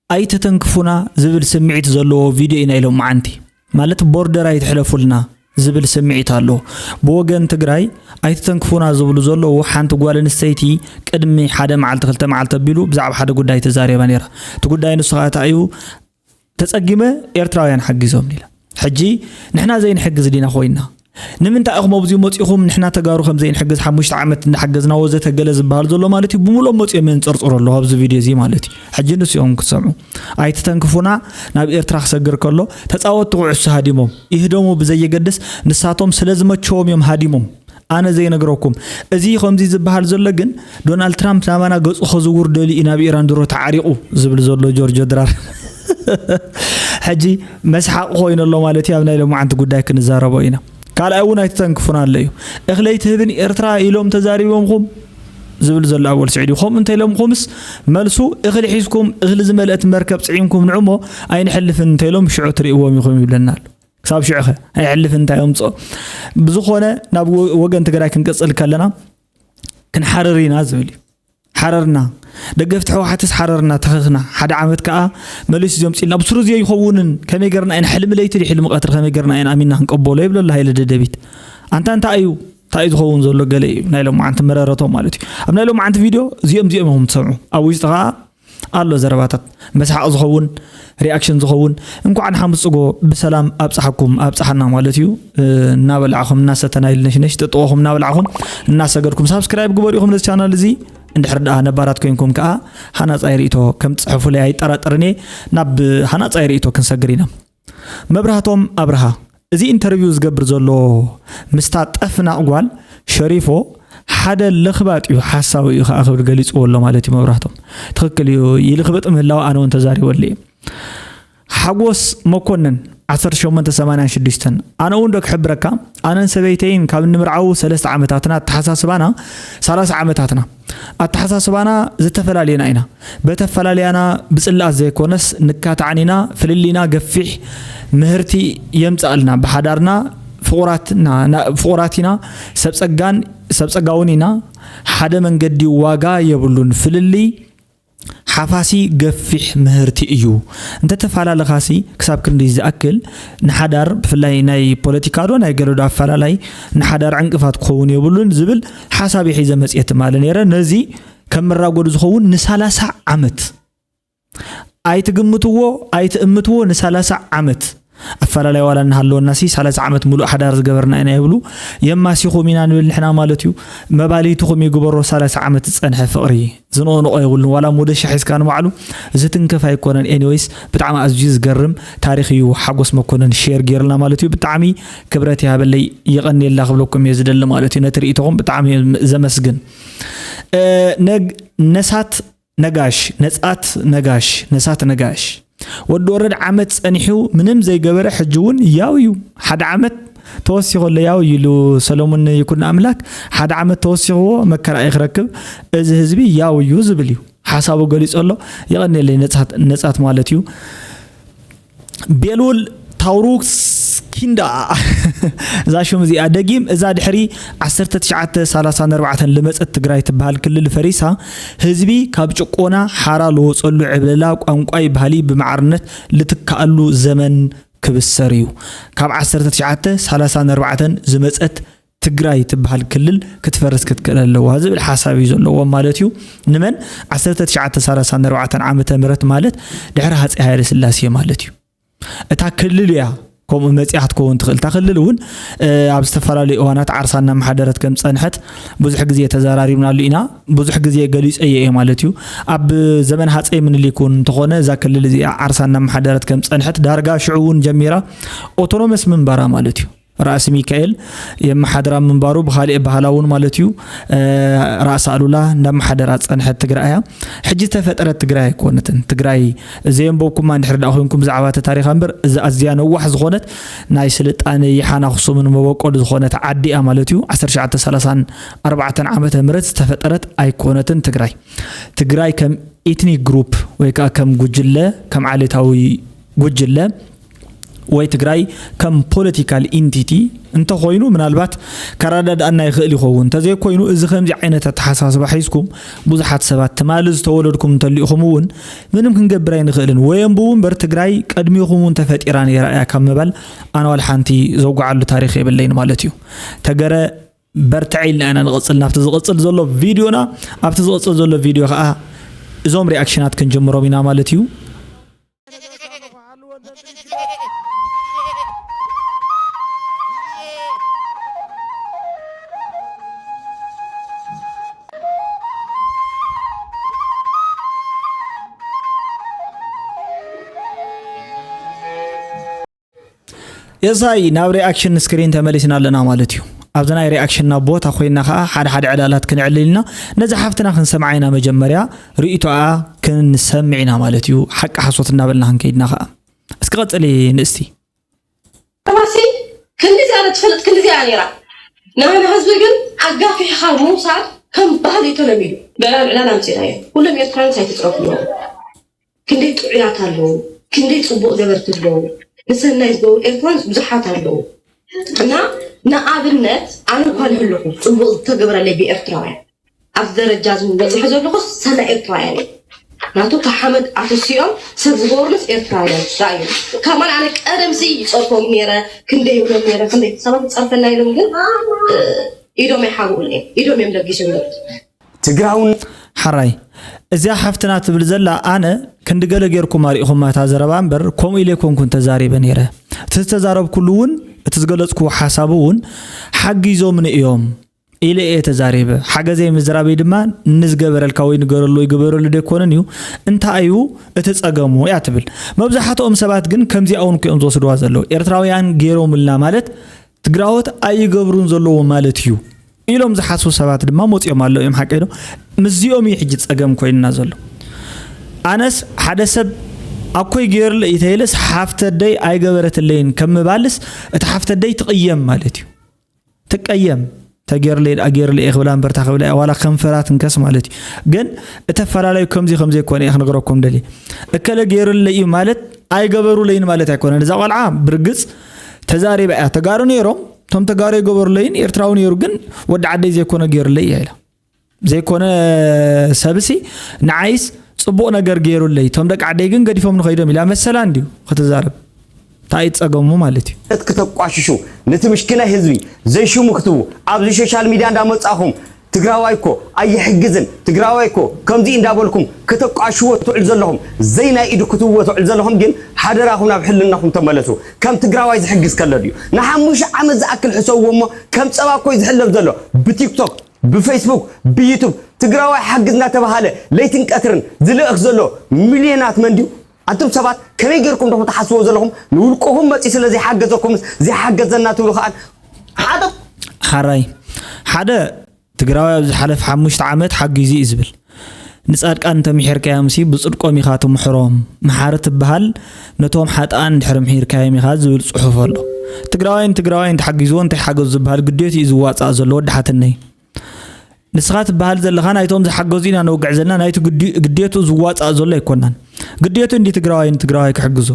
ኣይትተንክፉና ዝብል ስምዒት ዘለዎ ቪድዮ ኢና ኢሎም መዓንቲ። ማለት ቦርደር ኣይትሕለፉልና ዝብል ስምዒት ኣሎ። ብወገን ትግራይ ኣይትተንክፉና ዝብሉ ዘለዉ ሓንቲ ጓል ኣንስተይቲ ቅድሚ ሓደ መዓልቲ ክልተ መዓልቲ ኣቢሉ ብዛዕባ ሓደ ጉዳይ ተዛሪባ ነይራ። እቲ ጉዳይ ንሱ ከዓ እንታይ እዩ? ተጸጊመ ኤርትራውያን ሓጊዞም ኢላ። ሕጂ ንሕና ዘይንሕግዝ ዲና ኮይና? ንምንታይ ኢኹም ኣብዚ መጺኹም ንሕና ተጋሩ ከም ዘይንሕግዝ ሓሙሽተ ዓመት እንዳሓገዝና ወዘተ ገለ ዝበሃል ዘሎ ማለት እዩ። ብምሎም መጺኦም የንጸርጽሩ ኣለዉ ኣብዚ ቪድዮ እዚ ማለት እዩ። ሕጂ ንሱ እዮም ክትሰምዑ። ኣይትተንክፉና ናብ ኤርትራ ክሰግር ከሎ ተጻወትቲ ኩዕሶ ሃዲሞም ይህደሙ ብዘየገድስ ንሳቶም ስለ ዝመቸዎም እዮም ሃዲሞም። ኣነ ዘይነግረኩም እዚ ከምዚ ዝበሃል ዘሎ ግን ዶናልድ ትራምፕ ናባና ገጹ ከዝውር ደልዩ እዩ ናብ ኢራን ድሮ ተዓሪቑ ዝብል ዘሎ ጆርጆ ድራር ሕጂ መስሓቕ ኮይኑ ኣሎ ማለት እዩ። ኣብ ናይ ሎማዓንቲ ጉዳይ ክንዛረቦ ኢና። ካልኣይ እውን ኣይትተንክፉን ኣሎ እዩ። እኽለይ ትህብን ኤርትራ ኢሎም ተዛሪቦምኹም ዝብል ዘሎ ኣወል ስዒድ እዩ። ከምኡ እንተ ኢሎምኹምስ መልሱ እኽሊ ሒዝኩም እኽሊ ዝመልአት መርከብ ፅዒምኩም ንዑሞ ኣይንሕልፍን እንተ ኢሎም ሽዑ ትርእይዎም ኢኹም ይብለና ኣሎ። ክሳብ ሽዑኸ ኣይሕልፍን እንታይ የምፅኦ? ብዝኾነ ናብ ወ- ወገን ትግራይ ክንቅፅል ከለና ክንሓርር ኢና ዝብል እዩ። ሓረርና ደገፍቲ ሕወሓትስ ሓረርና ተኸኽና ሓደ ዓመት ከዓ መሊሱ ዘምፅልና ብስሩ ዘይኸውንን ከመይ ገርና ኢና ሕልሚ ለይቲ ድዩ ሕልሚ ቀትሪ ከመይ ገርና ኢና ኣሚንና ክንቀበሎ ይብለሉ ሃይለ ደደቢት። ኣንታ እንታይ እዩ እንታይ እዩ ዝኸውን ዘሎ ገለ እዩ ናይ ሎማዓንቲ መረረቶም ማለት እዩ። ኣብ ናይ ሎማዓንቲ ቪድዮ እዚኦም እዚኦም ኢኹም ትሰምዑ። ኣብ ውሽጢ ከዓ ኣሎ ዘረባታት መስሓቕ ዝኸውን ሪኣክሽን ዝኸውን። እንኳዕ ንሓሙስ ፅጎ ብሰላም ኣብፀሓኩም ኣብፀሓና ማለት እዩ። እናበላዕኹም እናሰተና ኢልነሽነሽ ጥጥቆኹም እናበላዕኹም እናሰገድኩም ሳብስክራይብ ግበሩ ኢኹም ነዚ ቻናል እዚ። እንድሕር ደኣ ነባራት ኮይንኩም ከዓ ሃናፃይ ርእቶ ከም ትፅሕፉለይ ኣይጠራጠርን እየ። ናብ ሃናፃይ ርእቶ ክንሰግር ኢና። መብራህቶም ኣብርሃ እዚ ኢንተርቪው ዝገብር ዘሎ ምስታ ጠፍናቕ ጓል ሸሪፎ ሓደ ለኽባጥ እዩ ሓሳዊ እዩ ከዓ ክብል ገሊፅዎ ኣሎ ማለት እዩ። መብራህቶም ትኽክል እዩ። ይልኽብጥ ምህላው ኣነ እውን ተዛሪበሉ እየ። ሓጎስ መኮንን ዓሰርተ ሸሞንተ ሰማንያን ሽዱሽተን ኣነ እውን ዶ ክሕብረካ ኣነን ሰበይተይን ካብ እንምርዓው ሰለስተ ዓመታትና ኣተሓሳስባና ሰላሳ ዓመታትና ኣተሓሳስባና ዝተፈላለየና ኢና። በተፈላለያና ብፅላኣት ዘይኮነስ ንካታዕን ኢና። ፍልልይና ገፊሕ ምህርቲ የምፃኣልና ብሓዳርና ፍቑራት ኢና ሰብ ፀጋ እውን ኢና። ሓደ መንገዲ ዋጋ የብሉን ፍልልይ ሓፋሲ ገፊሕ ምህርቲ እዩ። እንተተፈላለኻሲ ክሳብ ክንዲ ዝኣክል ንሓዳር ብፍላይ ናይ ፖለቲካ ዶ ናይ ገለ ዶ ኣፈላላይ ንሓዳር ዕንቅፋት ክኸውን የብሉን ዝብል ሓሳብ እየ ሒዘ መፅየ ትማሊ ነይረ። ነዚ ከም መራጎዲ ዝኸውን ንሳላሳ ዓመት ኣይትግምትዎ ኣይትእምትዎ ንሳላሳ ዓመት ኣፈላላይ ዋላ እናሃለወናሲ ሳላሳ ዓመት ሙሉእ ሓዳር ዝገበርና ኢና ይብሉ። የማሲኹም ኢና ንብል ንሕና ማለት እዩ። መባልይትኹም ይግበሮ ሳላሳ ዓመት ዝፀንሐ ፍቕሪ ዝንቕንቖ የብሉን ዋላ ሙደሻ ሒዝካ ንባዕሉ ዝትንከፍ ኣይኮነን። ኤኒወይስ ብጣዕሚ ኣዝዩ ዝገርም ታሪኽ እዩ ሓጎስ መኮነን ሼር ገይርልና ማለት እዩ። ብጣዕሚ ክብረት ይሃበለይ የቐንየልና ክብለኩም እየ ዝደሊ ማለት እዩ። ነቲ ርእይቶኹም ብጣዕሚ እየ ዘመስግን። ነሳት ነጋሽ ነጻት ነጋሽ ነሳት ነጋሽ ወዲ ወረድ ዓመት ጸኒሑ ምንም ዘይገበረ ሕጂ እውን ያው እዩ። ሓደ ዓመት ተወሲኹ ኣሎ ያው እዩ ኢሉ ሰሎሙን ይኩን ኣምላክ ሓደ ዓመት ተወሲኽዎ መከራ እዩ ክረክብ። እዚ ህዝቢ ያው እዩ ዝብል እዩ ሓሳቡ ገሊጹ ኣሎ። የቐንየለይ ነጻት ነጻት ማለት እዩ። ቤሉል ታውሩክስ ኪንዳ እዛ ሽም እዚኣ ደጊም እዛ ድሕሪ ዓሰርተ ትሽዓተ ሰላሳ ኣርባዕተ ልመጸት ትግራይ ትበሃል ክልል ፈሪሳ ህዝቢ ካብ ጭቆና ሓራ ልወፀሉ ዕብለላ ቋንቋይ ባህሊ ብማዕርነት ልትከኣሉ ዘመን ክብሰር እዩ። ካብ ዓሰርተ ትሽዓተ ሰላሳ ኣርባዕተ ዝመፀት ትግራይ ትበሃል ክልል ክትፈርስ ክትክእል ኣለዋ ዝብል ሓሳብ እዩ ዘለዎም ማለት እዩ። ንመን ዓሰርተ ትሽዓተ ሰላሳ ኣርባዕተ ዓመተ ምህረት ማለት ድሕሪ ሃፀይ ሃይለ ስላሴ ማለት እዩ። እታ ክልል እያ ከምኡ መፂኣ ክትከውን ትኽእል። እታ ክልል እውን ኣብ ዝተፈላለዩ እዋናት ዓርሳ እናመሓደረት ከም ዝፀንሐት ብዙሕ ግዜ ተዘራሪብናሉ ኢና። ብዙሕ ግዜ ገሊፀዮ እየ ማለት እዩ። ኣብ ዘመን ሃፀይ ምኒልክ እውን እንተኾነ እዛ ክልል እዚኣ ዓርሳ እናመሓደረት ከም ዝፀንሐት ዳርጋ ሽዑ እውን ጀሚራ ኦቶኖመስ ምንባራ ማለት እዩ። ራእሲ ሚካኤል የመሓድራ ምንባሩ ብኻሊእ ኣበሃህላ እውን ማለት እዩ። ራእሲ ኣሉላ እንዳመሓደራ ዝፀንሐት ትግራይ እያ። ሕጂ ዝተፈጠረት ትግራይ ኣይኮነትን። ትግራይ ዘየንበብኩማ እንድሕር ደኣ ኮይንኩም ብዛዕባ እቲ ታሪኻ እምበር እዛ ኣዝያ ነዋሕ ዝኾነት ናይ ስልጣነ ይሓን ኣኽሱምን መበቆል ዝኾነት ዓዲ እያ ማለት እዩ። ዓሰርተ ትሽዓተ ሰላሳን ኣርባዕተን ዓመተ ምህረት ዝተፈጠረት ኣይኮነትን ትግራይ። ትግራይ ከም ኢትኒክ ግሩፕ ወይ ከዓ ከም ጉጅለ ከም ዓሌታዊ ጉጅለ ወይ ትግራይ ከም ፖለቲካል ኢንቲቲ እንተኾይኑ ምናልባት ከረዳድኣና ይኽእል ይኸውን። እንተዘይኮይኑ እዚ ከምዚ ዓይነት ኣተሓሳስባ ሒዝኩም ብዙሓት ሰባት ትማሊ ዝተወለድኩም እንተሊእኹም እውን ምንም ክንገብር ኣይንኽእልን ወይ ኣንብቡ እምበር ትግራይ ቀድሚኹም እውን ተፈጢራ ነይራ እያ ካብ ምባል ኣነ ዋላ ሓንቲ ዘውግዓሉ ታሪኽ የብለይን ማለት እዩ። ተገረ በርትዐ ኢልና ኢና ንቐፅል ናብቲ ዝቐፅል ዘሎ ቪድዮና። ኣብቲ ዝቐፅል ዘሎ ቪድዮ ከዓ እዞም ሪኣክሽናት ክንጅምሮም ኢና ማለት እዩ። የሳይ ናብ ሪኣክሽን ስክሪን ተመሊስና ኣለና ማለት እዩ። ኣብዚ ናይ ሪኣክሽንና ቦታ ኮይና ከዓ ሓደ ሓደ ዕላላት ክንዕልል ኢና። ነዚ ሓፍትና ክንሰምዓ ኢና መጀመርያ ርእይቶኣ ክንሰምዕ ኢና ማለት እዩ። ሓቂ ሓሶት እናበልና ክንከይድና ከዓ እስኪ ቀፅሊ ንእስቲ። ተማሲ ክንዲ ዝያዳ ትፈልጥ ክንዲ ዝያዳ ነይራ። ንሕና ህዝቢ ግን ኣጋፊሕኻ ምውሳድ ከም ባህሊ ተለሚዱ። በላ ንዕላል ኣምፂእናዮ። ኩሎም ኤርትራውያን ኣይትፅረፍዎም። ክንደይ ጥዑያት ኣለዉ፣ ክንደይ ፅቡቕ ገበርቲ ኣለዉ፣ ንሰናይ ዝገብሩ ኤርትራውያን ብዙሓት ኣለዉ። እና ንኣብነት ኣነ እኳ ንህለኹ ፅቡቕ ዝተገበረለይ ብኤርትራውያን ኣብዚ ደረጃ እዚ በፂሐ ዘለኹስ ሰናይ ኤርትራውያን እዮም። ናቱ ካብ ሓመድ ኣተሲኦም ሰብ ዝገበሩለስ ኤርትራውያን ራእዩ። ካብ ማን ኣነ ቀደምሲ ይፀርፎም ነይረ፣ ክንደይ ይብሎም ነይረ፣ ክንደይ ሰባት ይፀርፈና ኢሎም ግን ኢዶም ኣይሓብኡለይ፣ ኢዶም እዮም ለጊሶም ነይሩ። ትግራውን ሓራይ እዚኣ ሓፍትና ትብል ዘላ ኣነ ክንዲ ገለ ጌርኩም ኣሪእኹማ እታ ዘረባ እምበር ከምኡ ኢለ ኣይኮንኩን ተዛሪበ ነይረ። እቲ ዝተዛረብኩሉ እውን እቲ ዝገለፅኩዎ ሓሳብ እውን ሓጊዞምኒ እዮም ኢለ እየ ተዛሪበ። ሓገዘይ ምዝራበይ ድማ ንዝገበረልካ ወይ ንገረሉ ወይ ግበረሉ ደይኮነን እዩ እንታይ እዩ እቲ ፀገሙ እያ ትብል። መብዛሕትኦም ሰባት ግን ከምዚኣ እውን እዮም ዝወስድዋ ዘለዉ። ኤርትራውያን ገይሮምልና ማለት ትግራዎት ኣይገብሩን ዘለዉ ማለት እዩ ኢሎም ዝሓስቡ ሰባት ድማ መፂኦም ኣለዉ እዮም። ሓቀይ ዶ? ምስዚኦም እዩ ሕጂ ፀገም ኮይንና ዘሎ። ኣነስ ሓደ ሰብ ኣኮይ ገይሩለይ ተይለስ ሓፍተደይ ኣይገበረትለይን ከም ምባልስ እቲ ሓፍተደይ ትቕየም ማለት እዩ። ትቀየም ተገይሩለይ ደኣ ገይሩለይ እየ ክብላ እምበርታ ክብላ እያ ዋላ ከንፈራ ትንከስ ማለት እዩ። ግን እቲ ኣፈላለዩ ከምዚ ከምዘይኮነ እየ ክነግረኩም ደልየ። እከለ ገይሩለይ እዩ ማለት ኣይገበሩለይን ማለት ኣይኮነን። እዛ ቆልዓ ብርግፅ ተዛሪባ እያ። ተጋሩ ነይሮም እቶም ተጋሩ ይገበሩለይን ኤርትራዊ ነይሩ ግን ወዲ ዓደይ ዘይኮነ ገይሩለይ እያ ኢላ። ዘይኮነ ሰብሲ ንዓይስ ፅቡቕ ነገር ገይሩለይ እቶም ደቂ ዓደይ ግን ገዲፎም ንኸይዶም ኢላ መሰላ እንድዩ ክትዛረብ። እንታይ እዩ ፀገሙ ማለት እዩ። ክተቋሽሹ ነቲ ምሽኪናይ ህዝቢ ዘይሽሙ ክትቡ ኣብዚ ሶሻል ሚድያ እንዳመፃኹም ትግራዋይ እኮ ኣይሕግዝን ትግራዋይ እኮ ከምዚ እንዳበልኩም ክተቋሽዎ ትውዕል ዘለኹም ዘይናይ ኢዱ ክትብዎ ትውዕል ዘለኹም ግን ሓደራኹም ናብ ሕልናኹም ተመለሱ። ከም ትግራዋይ ዝሕግዝ ከሎ ድዩ ንሓሙሽተ ዓመት ዝኣክል ሕሰብዎ እሞ ከም ፀባ እኮ እዩ ዝሕለብ ዘሎ ብቲክቶክ ብፌስቡክ ብዩቱብ ትግራዋይ ሓግዝ እናተባሃለ ለይትን ቀትርን ዝልእኽ ዘሎ ሚልዮናት መን ድዩ? ኣንቱም ሰባት ከመይ ጌርኩም ዲኹም ትሓስብዎ ዘለኹም ንውልቅኹም መፂኡ ስለ ዘይሓገዘኩምስ ዘይሓገዘና ትብሉ ከዓ ሓደ ሓራይ ሓደ ትግራዋይ ኣብ ዝሓለፈ ሓሙሽተ ዓመት ሓጊዙ እዩ ዝብል ንፃድቃን እንተምሒርካዮምሲ ብፅድቆም ኢኻ ትምሕሮም መሓሪ ትበሃል ነቶም ሓጥኣን እንድሕር ምሒርካዮም ኢኻ ዝብል ፅሑፍ ኣሎ ትግራዋይ ንትግራዋይ እንተሓጊዝዎ እንታይ ሓገዙ ዝበሃል ግዴቱ እዩ ዝዋፃእ ዘሎ ወዲ ሓትነይ ንስኻ ትበሃል ዘለኻ ናይቶም ዝሓገዙ ኢና ነውግዕ ዘለና ናይቲ ግዴቱ ዝዋፃእ ዘሎ ኣይኮናን ግዴቱ እንዲ ትግራዋይ ንትግራዋይ ክሕግዞ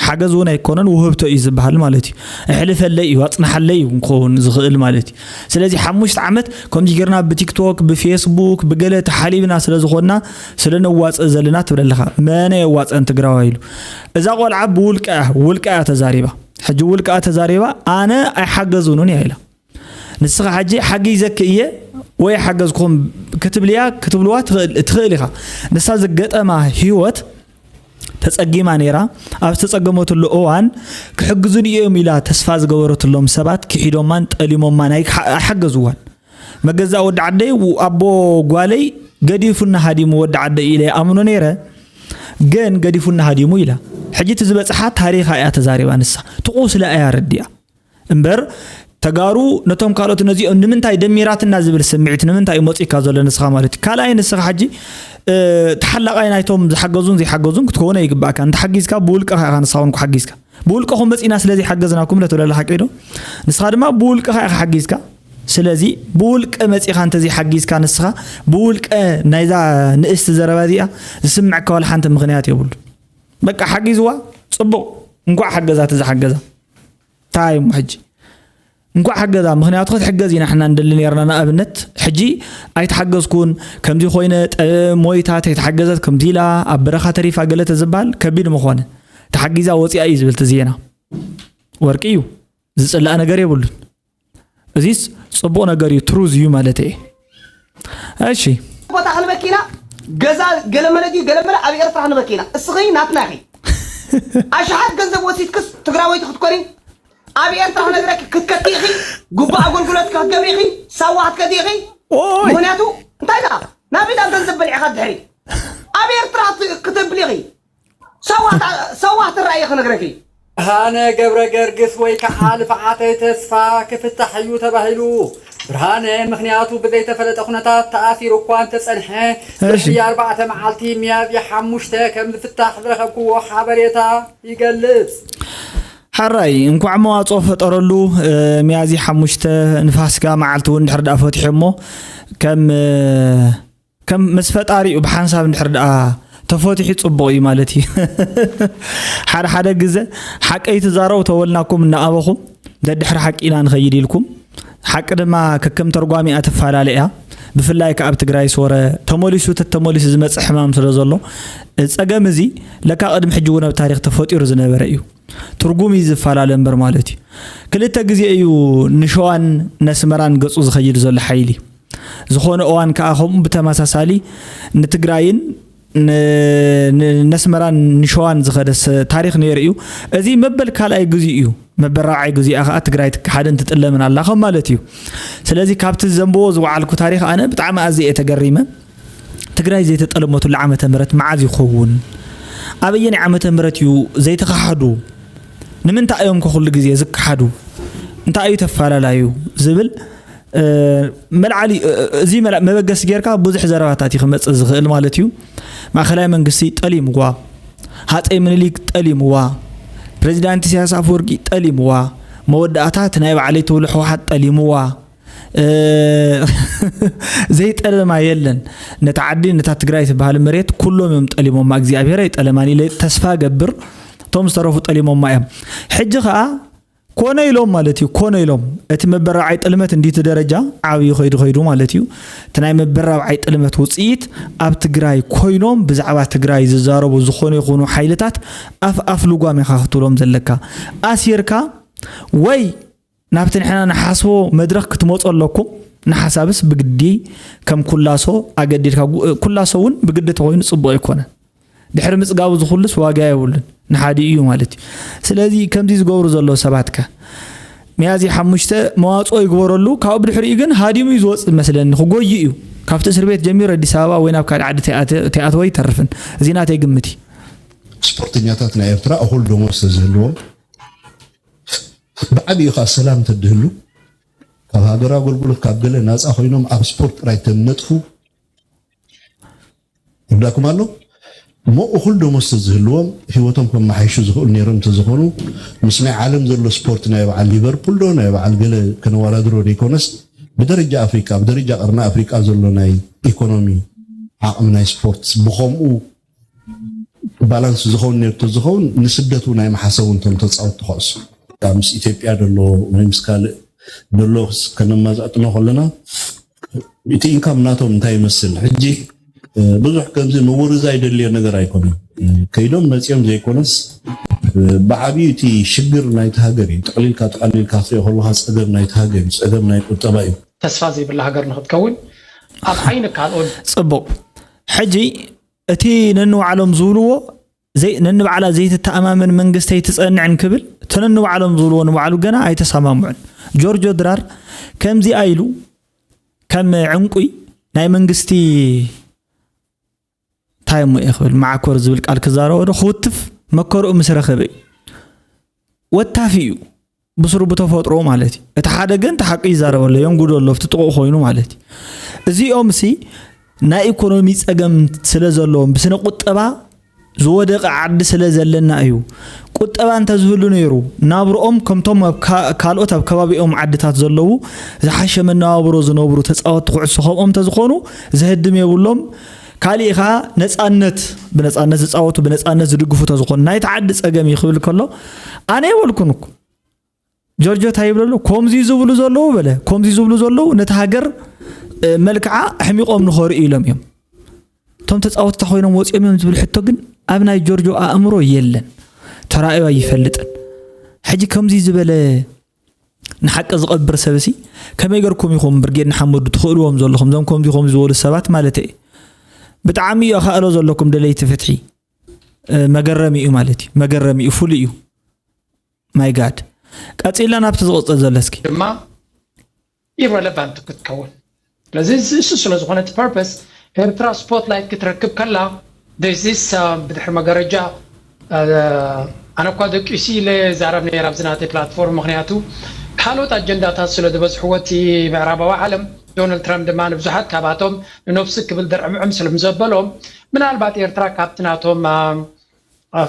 ሓገዝ እውን ኣይኮነን ውህብቶ እዩ ዝበሃል ማለት እዩ። ኣሕልፈለይ እዩ ኣፅንሓለይ እዩ ክኸውን ዝኽእል ማለት እዩ። ስለዚ ሓሙሽተ ዓመት ከምዚ ጌርና ብቲክቶክ ብፌስቡክ ብገለ ተሓሊብና ስለ ዝኾንና ስለ ነዋፅእ ዘለና ትብል ኣለኻ። መነ የዋፅአን ትግራዋይ ኢሉ። እዛ ቆልዓ ብውልቃ ውልቃ እያ ተዛሪባ። ሕጂ ውልቃ ተዛሪባ ኣነ ኣይሓገዙንን እያ ኢላ። ንስኻ ሕጂ ሓጊዘኪ እየ ወይ ሓገዝኩም ክትብልያ ክትብልዋ ትኽእል ኢኻ። ንሳ ዝገጠማ ህይወት ተፀጊማ ነይራ። ኣብ ዝተፀገመትሉ እዋን ክሕግዙኒ እዮም ኢላ ተስፋ ዝገበረትሎም ሰባት ክሒዶማን ጠሊሞማን ኣይሓገዝዋን። መገዛእ ወዲ ዓደይ ኣቦ ጓለይ ገዲፉና ሃዲሙ ወዲ ዓደይ ኢለ ይኣምኖ ነይረ። ግን ገዲፉና ሃዲሙ ኢላ። ሕጂ እቲ ዝበፅሓ ታሪኻ እያ ተዛሪባ ንሳ። ትቑስላ እያ ረዲኣ። እምበር ተጋሩ ነቶም ካልኦት ነዚኦም ንምንታይ ደሚራትና ዝብል ስምዒት ንምንታይ እዩ መፂካ ዘሎ ንስኻ ማለት እዩ ካልኣይ ንስኻ ሕጂ ተሓላቃይ ናይቶም ዝሓገዙን ዘይሓገዙን ክትከውን ኣይግባእካ እንተ ሓጊዝካ ብውልቅኻ ኢኻ ንስኻ እውን ሓጊዝካ ብውልቅኹም መፂና ስለ ዘይሓገዝናኩም ነትብለላ ሓቂ ዶ ንስኻ ድማ ብውልቅኻ ኢኻ ሓጊዝካ ስለዚ ብውልቀ መፂኻ እንተዘይሓጊዝካ ንስኻ ብውልቀ ናይዛ ንእስቲ ዘረባ እዚኣ ዝስምዐካ ዋላ ሓንቲ ምኽንያት የብሉ በቃ ሓጊዝዋ ፅቡቕ እንኳዕ ሓገዛ፣ እቲ ዝሓገዛ እንታይ እሞ ሕጂ እንኳዕ ሓገዛ። ምክንያቱ ክትሕገዝ ኢና ሕና እንደሊ ነርና። ንኣብነት ሕጂ ኣይተሓገዝኩን፣ ከምዚ ኮይነ፣ ጠ- ሞይታ ተይተሓገዘት ከምዚ ኢላ ኣብ በረኻ ተሪፋ ገለ ተዝበሃል ከቢድ ምኾነ። ተሓጊዛ ወፂኣ እዩ ዝብል እቲ ዜና። ወርቂ እዩ፣ ዝፅላእ ነገር የብሉን። እዚስ ፅቡቕ ነገር እዩ፣ ትሩዝ እዩ ማለት እየ። እሺ። ቦታ ክንበኪና፣ ገዛ ገለመለ ድዩ ገለመለ ኣብ ኤርትራ ክንበኪና። እስኺ ናትና ኢኺ። ኣሽሓት ገንዘብ ወሲድክስ ትግራወይቲ ክትኮኒ፣ ኣብ ኤርትራ ክነግረኪ ክትከቲ ኢኺ። ጉቡእ ኣገልግሎት ክትገብሪ ኢኺ። ሳዋ ክትከቲ ኢኺ። ኦይ ምክንያቱ እንታይ ደኣ ናብ ኢድ ኣብ ገንዘብ በሊዕኻ ድሕሪ ኣብ ኤርትራ ክት- ክትብሊ ኢኺ። ሳዋ ታ- ሳዋ ትረኣየ ክነግረኪ። ብርሃነ ገብረ ገርግስ ወይ ከዓ ልፍዓተይ ተስፋ ክፍታሕ እዩ ተባሂሉ። ብርሃነ ምክንያቱ ብዘይተፈለጠ ኩነታት ተኣሲሩ እኳ እንተፀንሐ፣ እሺ። ድሕሪ ኣርባዕተ መዓልቲ ሚያዝያ ሓሙሽተ ከም ዝፍታሕ ዝረኸብክዎ ሓበሬታ ይገልጽ። ሓራይ እንኳዕ መዋፅኦ ፈጠረሉ። ሚያዝያ ሓሙሽተ ንፋስጋ መዓልቲ እውን ድሕሪ ዳኣ ፈትሑ እሞ ከም ከም ምስ ፈጣሪኡ ብሓንሳብ እንድሕር ደኣ ተፈቲሑ ጽቡቕ እዩ ማለት እዩ። ሓደ ሓደ ግዘ ሓቀይ ትዛረቡ ተበልናኩም እናኣበኹም ደድሕሪ ሓቂ ኢና ንኸይድ ኢልኩም። ሓቂ ድማ ከከም ተርጓሚኣ ትፈላለ እያ። ብፍላይ ከኣ ኣብ ትግራይ ስወረ ተመሊሱ ተተመሊሱ ዝመጽእ ሕማም ስለ ዘሎ፣ ጸገም እዚ ለካ ቅድሚ ሕጂ እውን ኣብ ታሪኽ ተፈጢሩ ዝነበረ እዩ። ትርጉም እዩ ዝፈላለ እምበር ማለት እዩ። ክልተ ግዜ እዩ ንሸዋን ነስመራን ገጹ ዝኸይድ ዘሎ ሓይሊ። ዝኾነ እዋን ከኣ ከምኡ ብተመሳሳሊ ንትግራይን ን- ን- ነስመራን ንሸዋን ዝኸደስ ታሪኽ ነይሩ እዩ። እዚ መበል ካልኣይ ግዜ እዩ። መበል ራብዓይ ግዜኣ ከኣ ትግራይ ትከሓድን ትጥለምን ኣላ ከም ማለት እዩ። ስለዚ ካብቲ ዘንብቦ ዝወዓልኩ ታሪኽ ኣነ ብጣዕሚ ኣዝየ እየ ተገሪመ። ትግራይ ዘይተጠለመትሉ ዓመተ ምህረት መዓዝ ይኸውን? ኣበየናይ ዓመተ ምህረት እዩ ዘይተኸሓዱ? ንምንታይ እዮም ከ ኩሉ ግዜ ዝከሓዱ? እንታይ እዩ ተፈላለዩ ዝብል፣ እ፣ መልዓሊ፣ እ፣ እዚ መላ- መበገሲ ጌርካ ብዙሕ ዘረባታት እዩ ክመጽእ ዝኽእል ማለት እዩ። ማእኸላይ መንግስቲ ጠሊምዋ፣ ሃፀይ ምኒልክ ጠሊምዋ፣ ፕሬዚዳንት ኢሳያስ ኣፈወርቂ ጠሊምዋ፣ መወዳእታ እቲ ናይ ባዕለይ ትብሉ ህወሓት ጠሊምዋ። እ፣ ዘይጠለማ የለን። ነታ ዓዲ፣ ነታ ትግራይ ትበሃል መሬት ኩሎም እዮም ጠሊሞማ። እግዚኣብሔር ኣይጠለማን ኢለ ተስፋ ገብር። እቶም ዝተረፉ ጠሊሞማ እዮም። ሕጂ ኸዓ ኮነ ኢሎም ማለት እዩ። ኮነ ኢሎም እቲ መበል ራብዓይ ጥልመት እንዲቲ ደረጃ ዓብዩ ከይዱ ከይዱ ማለት እዩ። እቲ ናይ መበል ራብዓይ ጥልመት ውፅኢት ኣብ ትግራይ ኮይኖም ብዛዕባ ትግራይ ዝዛረቡ ዝኾነ ይኹኑ ሓይልታት ኣፍ ኣፍ ልጓም ኢኻ ክትብሎም ዘለካ። ኣሲርካ ወይ ናብቲ ንሕና ንሓስቦ መድረኽ ክትመፁ ኣለኩም። ንሓሳብስ ብግዲ ከም ኩላሶ ኣገዲድካ ጉ- ኩላሶ እውን ብግዲ ተኮይኑ ፅቡቕ ኣይኮነን። ድሕሪ ምፅጋቡ ዝኹልስ ዋጋ የብሉን። ንሓዲ እዩ ማለት እዩ። ስለዚ ከምዚ ዝገብሩ ዘለዉ ሰባት ከ ሚያዝያ ሓሙሽተ መዋፅኦ ይግበረሉ። ካብኡ ብድሕሪኡ ግን ሃዲሙ እዩ ዝወፅእ መስለኒ። ክጎይ እዩ። ካብቲ እስር ቤት ጀሚሩ ኣዲስ ኣበባ ወይ ናብ ካልእ ዓዲ ተይኣተ- ተይኣተወ ኣይተርፍን። እዚ ናተይ ግምት እዩ። ስፖርተኛታት ናይ ኤርትራ እኹል ደሞዝ ተዝህልዎም፣ ብዓቢኡ ከዓ ሰላም ተድህሉ፣ ካብ ሃገራዊ ኣገልግሎት ካብ ገለ ናፃ ኮይኖም ኣብ ስፖርት ጥራይ ተነጥፉ ይብላኩም ኣሎ። እሞ እኹል ደሞዝ ተዝህልዎም ህይወቶም ከመሓይሹ ዝኽእሉ ነይሮም እንተዝኾኑ፣ ምስ ናይ ዓለም ዘሎ ስፖርት ናይ በዓል ሊቨርፑል ዶ ናይ በዓል ገለ ከነወዳድሮ ዘይኮነስ፣ ብደረጃ ኣፍሪቃ፣ ብደረጃ ቀርኒ ኣፍሪቃ ዘሎ ናይ ኢኮኖሚ ዓቕሚ ናይ ስፖርት ብኸምኡ ባላንስ ዝኸውን ነይሩ ተዝኸውን፣ ንስደት እውን ኣይምሓሰቡን እቶም ተፃወትቲ ኩዕሶ። ምስ ኢትዮጵያ ዘሎ ወይ ምስ ካልእ ዘሎ ከነማዛጥኖ ከለና፣ እቲ ኢንካም ናቶም እንታይ ይመስል? ሕጂ ብዙሕ ከምዚ ምውርዛይ ደልዮ ነገር ኣይኮነን። ከይዶም መፂኦም ዘይኮነስ፣ ብዓብዩ እቲ ሽግር ናይቲ ሃገር እዩ። ጠቕሊልካ ጠቐሊልካ ክትሪኦ ከለካ ፀገም ናይቲ ሃገር እዩ፣ ፀገም ናይ ቁጠባ እዩ። ተስፋ ዘይብላ ሃገር ንክትከውን ኣብ ዓይኒ ካልኦት ጽቡቕ። ሕጂ እቲ ነንባዕሎም ዝብልዎ ዘይ- ነንባዕላ ዘይትተኣማመን መንግስቲ ኣይትጸንዕን ክብል፣ እቲ ነንባዕሎም ዝብልዎ ንባዕሉ ገና ኣይተሰማምዑን። ጆርጆ ድራር ከምዚኣ ኢሉ ከም ዕንቁይ ናይ መንግስቲ እንታይ እሞ እየ ክብል፣ መዓኮር ዝብል ቃል ክዛረቦ ዶ ክውትፍ መከርኡ ምስ ረኸበ እዩ። ወታፊ እዩ ብስሩ ብተፈጥሮ ማለት እዩ። እቲ ሓደ ግን እቲ ሓቂ ይዛረብ ኣሎ፣ የንጉዶ ኣሎ፣ ኣብቲ ጥቕኡ ኮይኑ ማለት እዩ። እዚኦም ሲ ናይ ኢኮኖሚ ጸገም ስለ ዘለዎም ብስነ ቁጠባ ዝወደቐ ዓዲ ስለ ዘለና እዩ። ቁጠባ እንተዝህሉ ነይሩ ናብርኦም ከምቶም ኣብ ካ- ካልኦት ኣብ ከባቢኦም ዓድታት ዘለዉ ዝሓሸ መነባብሮ ዝነብሩ ተጻወትቲ ኩዕሶ ከምኦም እንተዝኾኑ ዘህድም የብሎም። ካሊእ ከዓ ነፃነት፣ ብነፃነት ዝፃወቱ፣ ብነፃነት ዝድግፉ ተዝኾኑ ናይቲ ዓዲ ፀገም እዩ ክብል ከሎ፣ ኣነ የበልኩን እኮ። ጆርጆ እንታይ ይብለሉ? ከምዚ ዝብሉ ዘለዉ በለ፣ ከምዚ ዝብሉ ዘለዉ ነቲ ሃገር፣ እ፣ መልክዓ ኣሕሚቖም ንኸርእዩ ኢሎም እዮም። እቶም ተፃወትታ ኮይኖም ወፂኦም እዮም ዝብል ሕቶ ግን ኣብ ናይ ጆርጆ ኣእምሮ የለን፣ ተራእዩ ኣይፈልጥን። ሕጂ ከምዚ ዝበለ ንሓቂ ዝቐብር ሰብሲ ከመይ ገርኩም ኢኹም ብርጌድ ንሓመዱ ትኽእልዎም ዘለኹም? እዞም ከምዚ ከምዚ ዝበሉ ሰባት ማለት እየ። ብጣዕሚ እዩ ኣኻእሎ ዘለኩም ደለይቲ ፍትሒ። እ፣ መገረሚ እዩ ማለት እዩ። መገረሚ እዩ፣ ፍሉይ እዩ። ማይ ጋድ። ቀፂልና ናብቲ ዝቕፅል ዘሎ እስኪ። ድማ ኢረለቫንት ክትከውን። ስለዚ እዚ እሱ ስለ ዝኾነ እቲ ፐርፐስ ኤርትራ ስፖትላይት ክትረክብ ከላ ዚስ ብድሕሪ መጋረጃ፣ እ፣ ኣነ እኳ ደቂሱ ኢለ ዛረብ ነይረ ኣብዚ ናተይ ፕላትፎርም። ምኽንያቱ ካልኦት ኣጀንዳታት ስለ ዝበዝሕዎ እቲ ምዕራባዊ ዓለም፣ ዶናልድ ትራምፕ ድማ ንብዙሓት ካብኣቶም ንነብሱ ክብል ደርዕምዕም ስለ ዘበሎም ምናልባት ኤርትራ ካብቲ ናቶም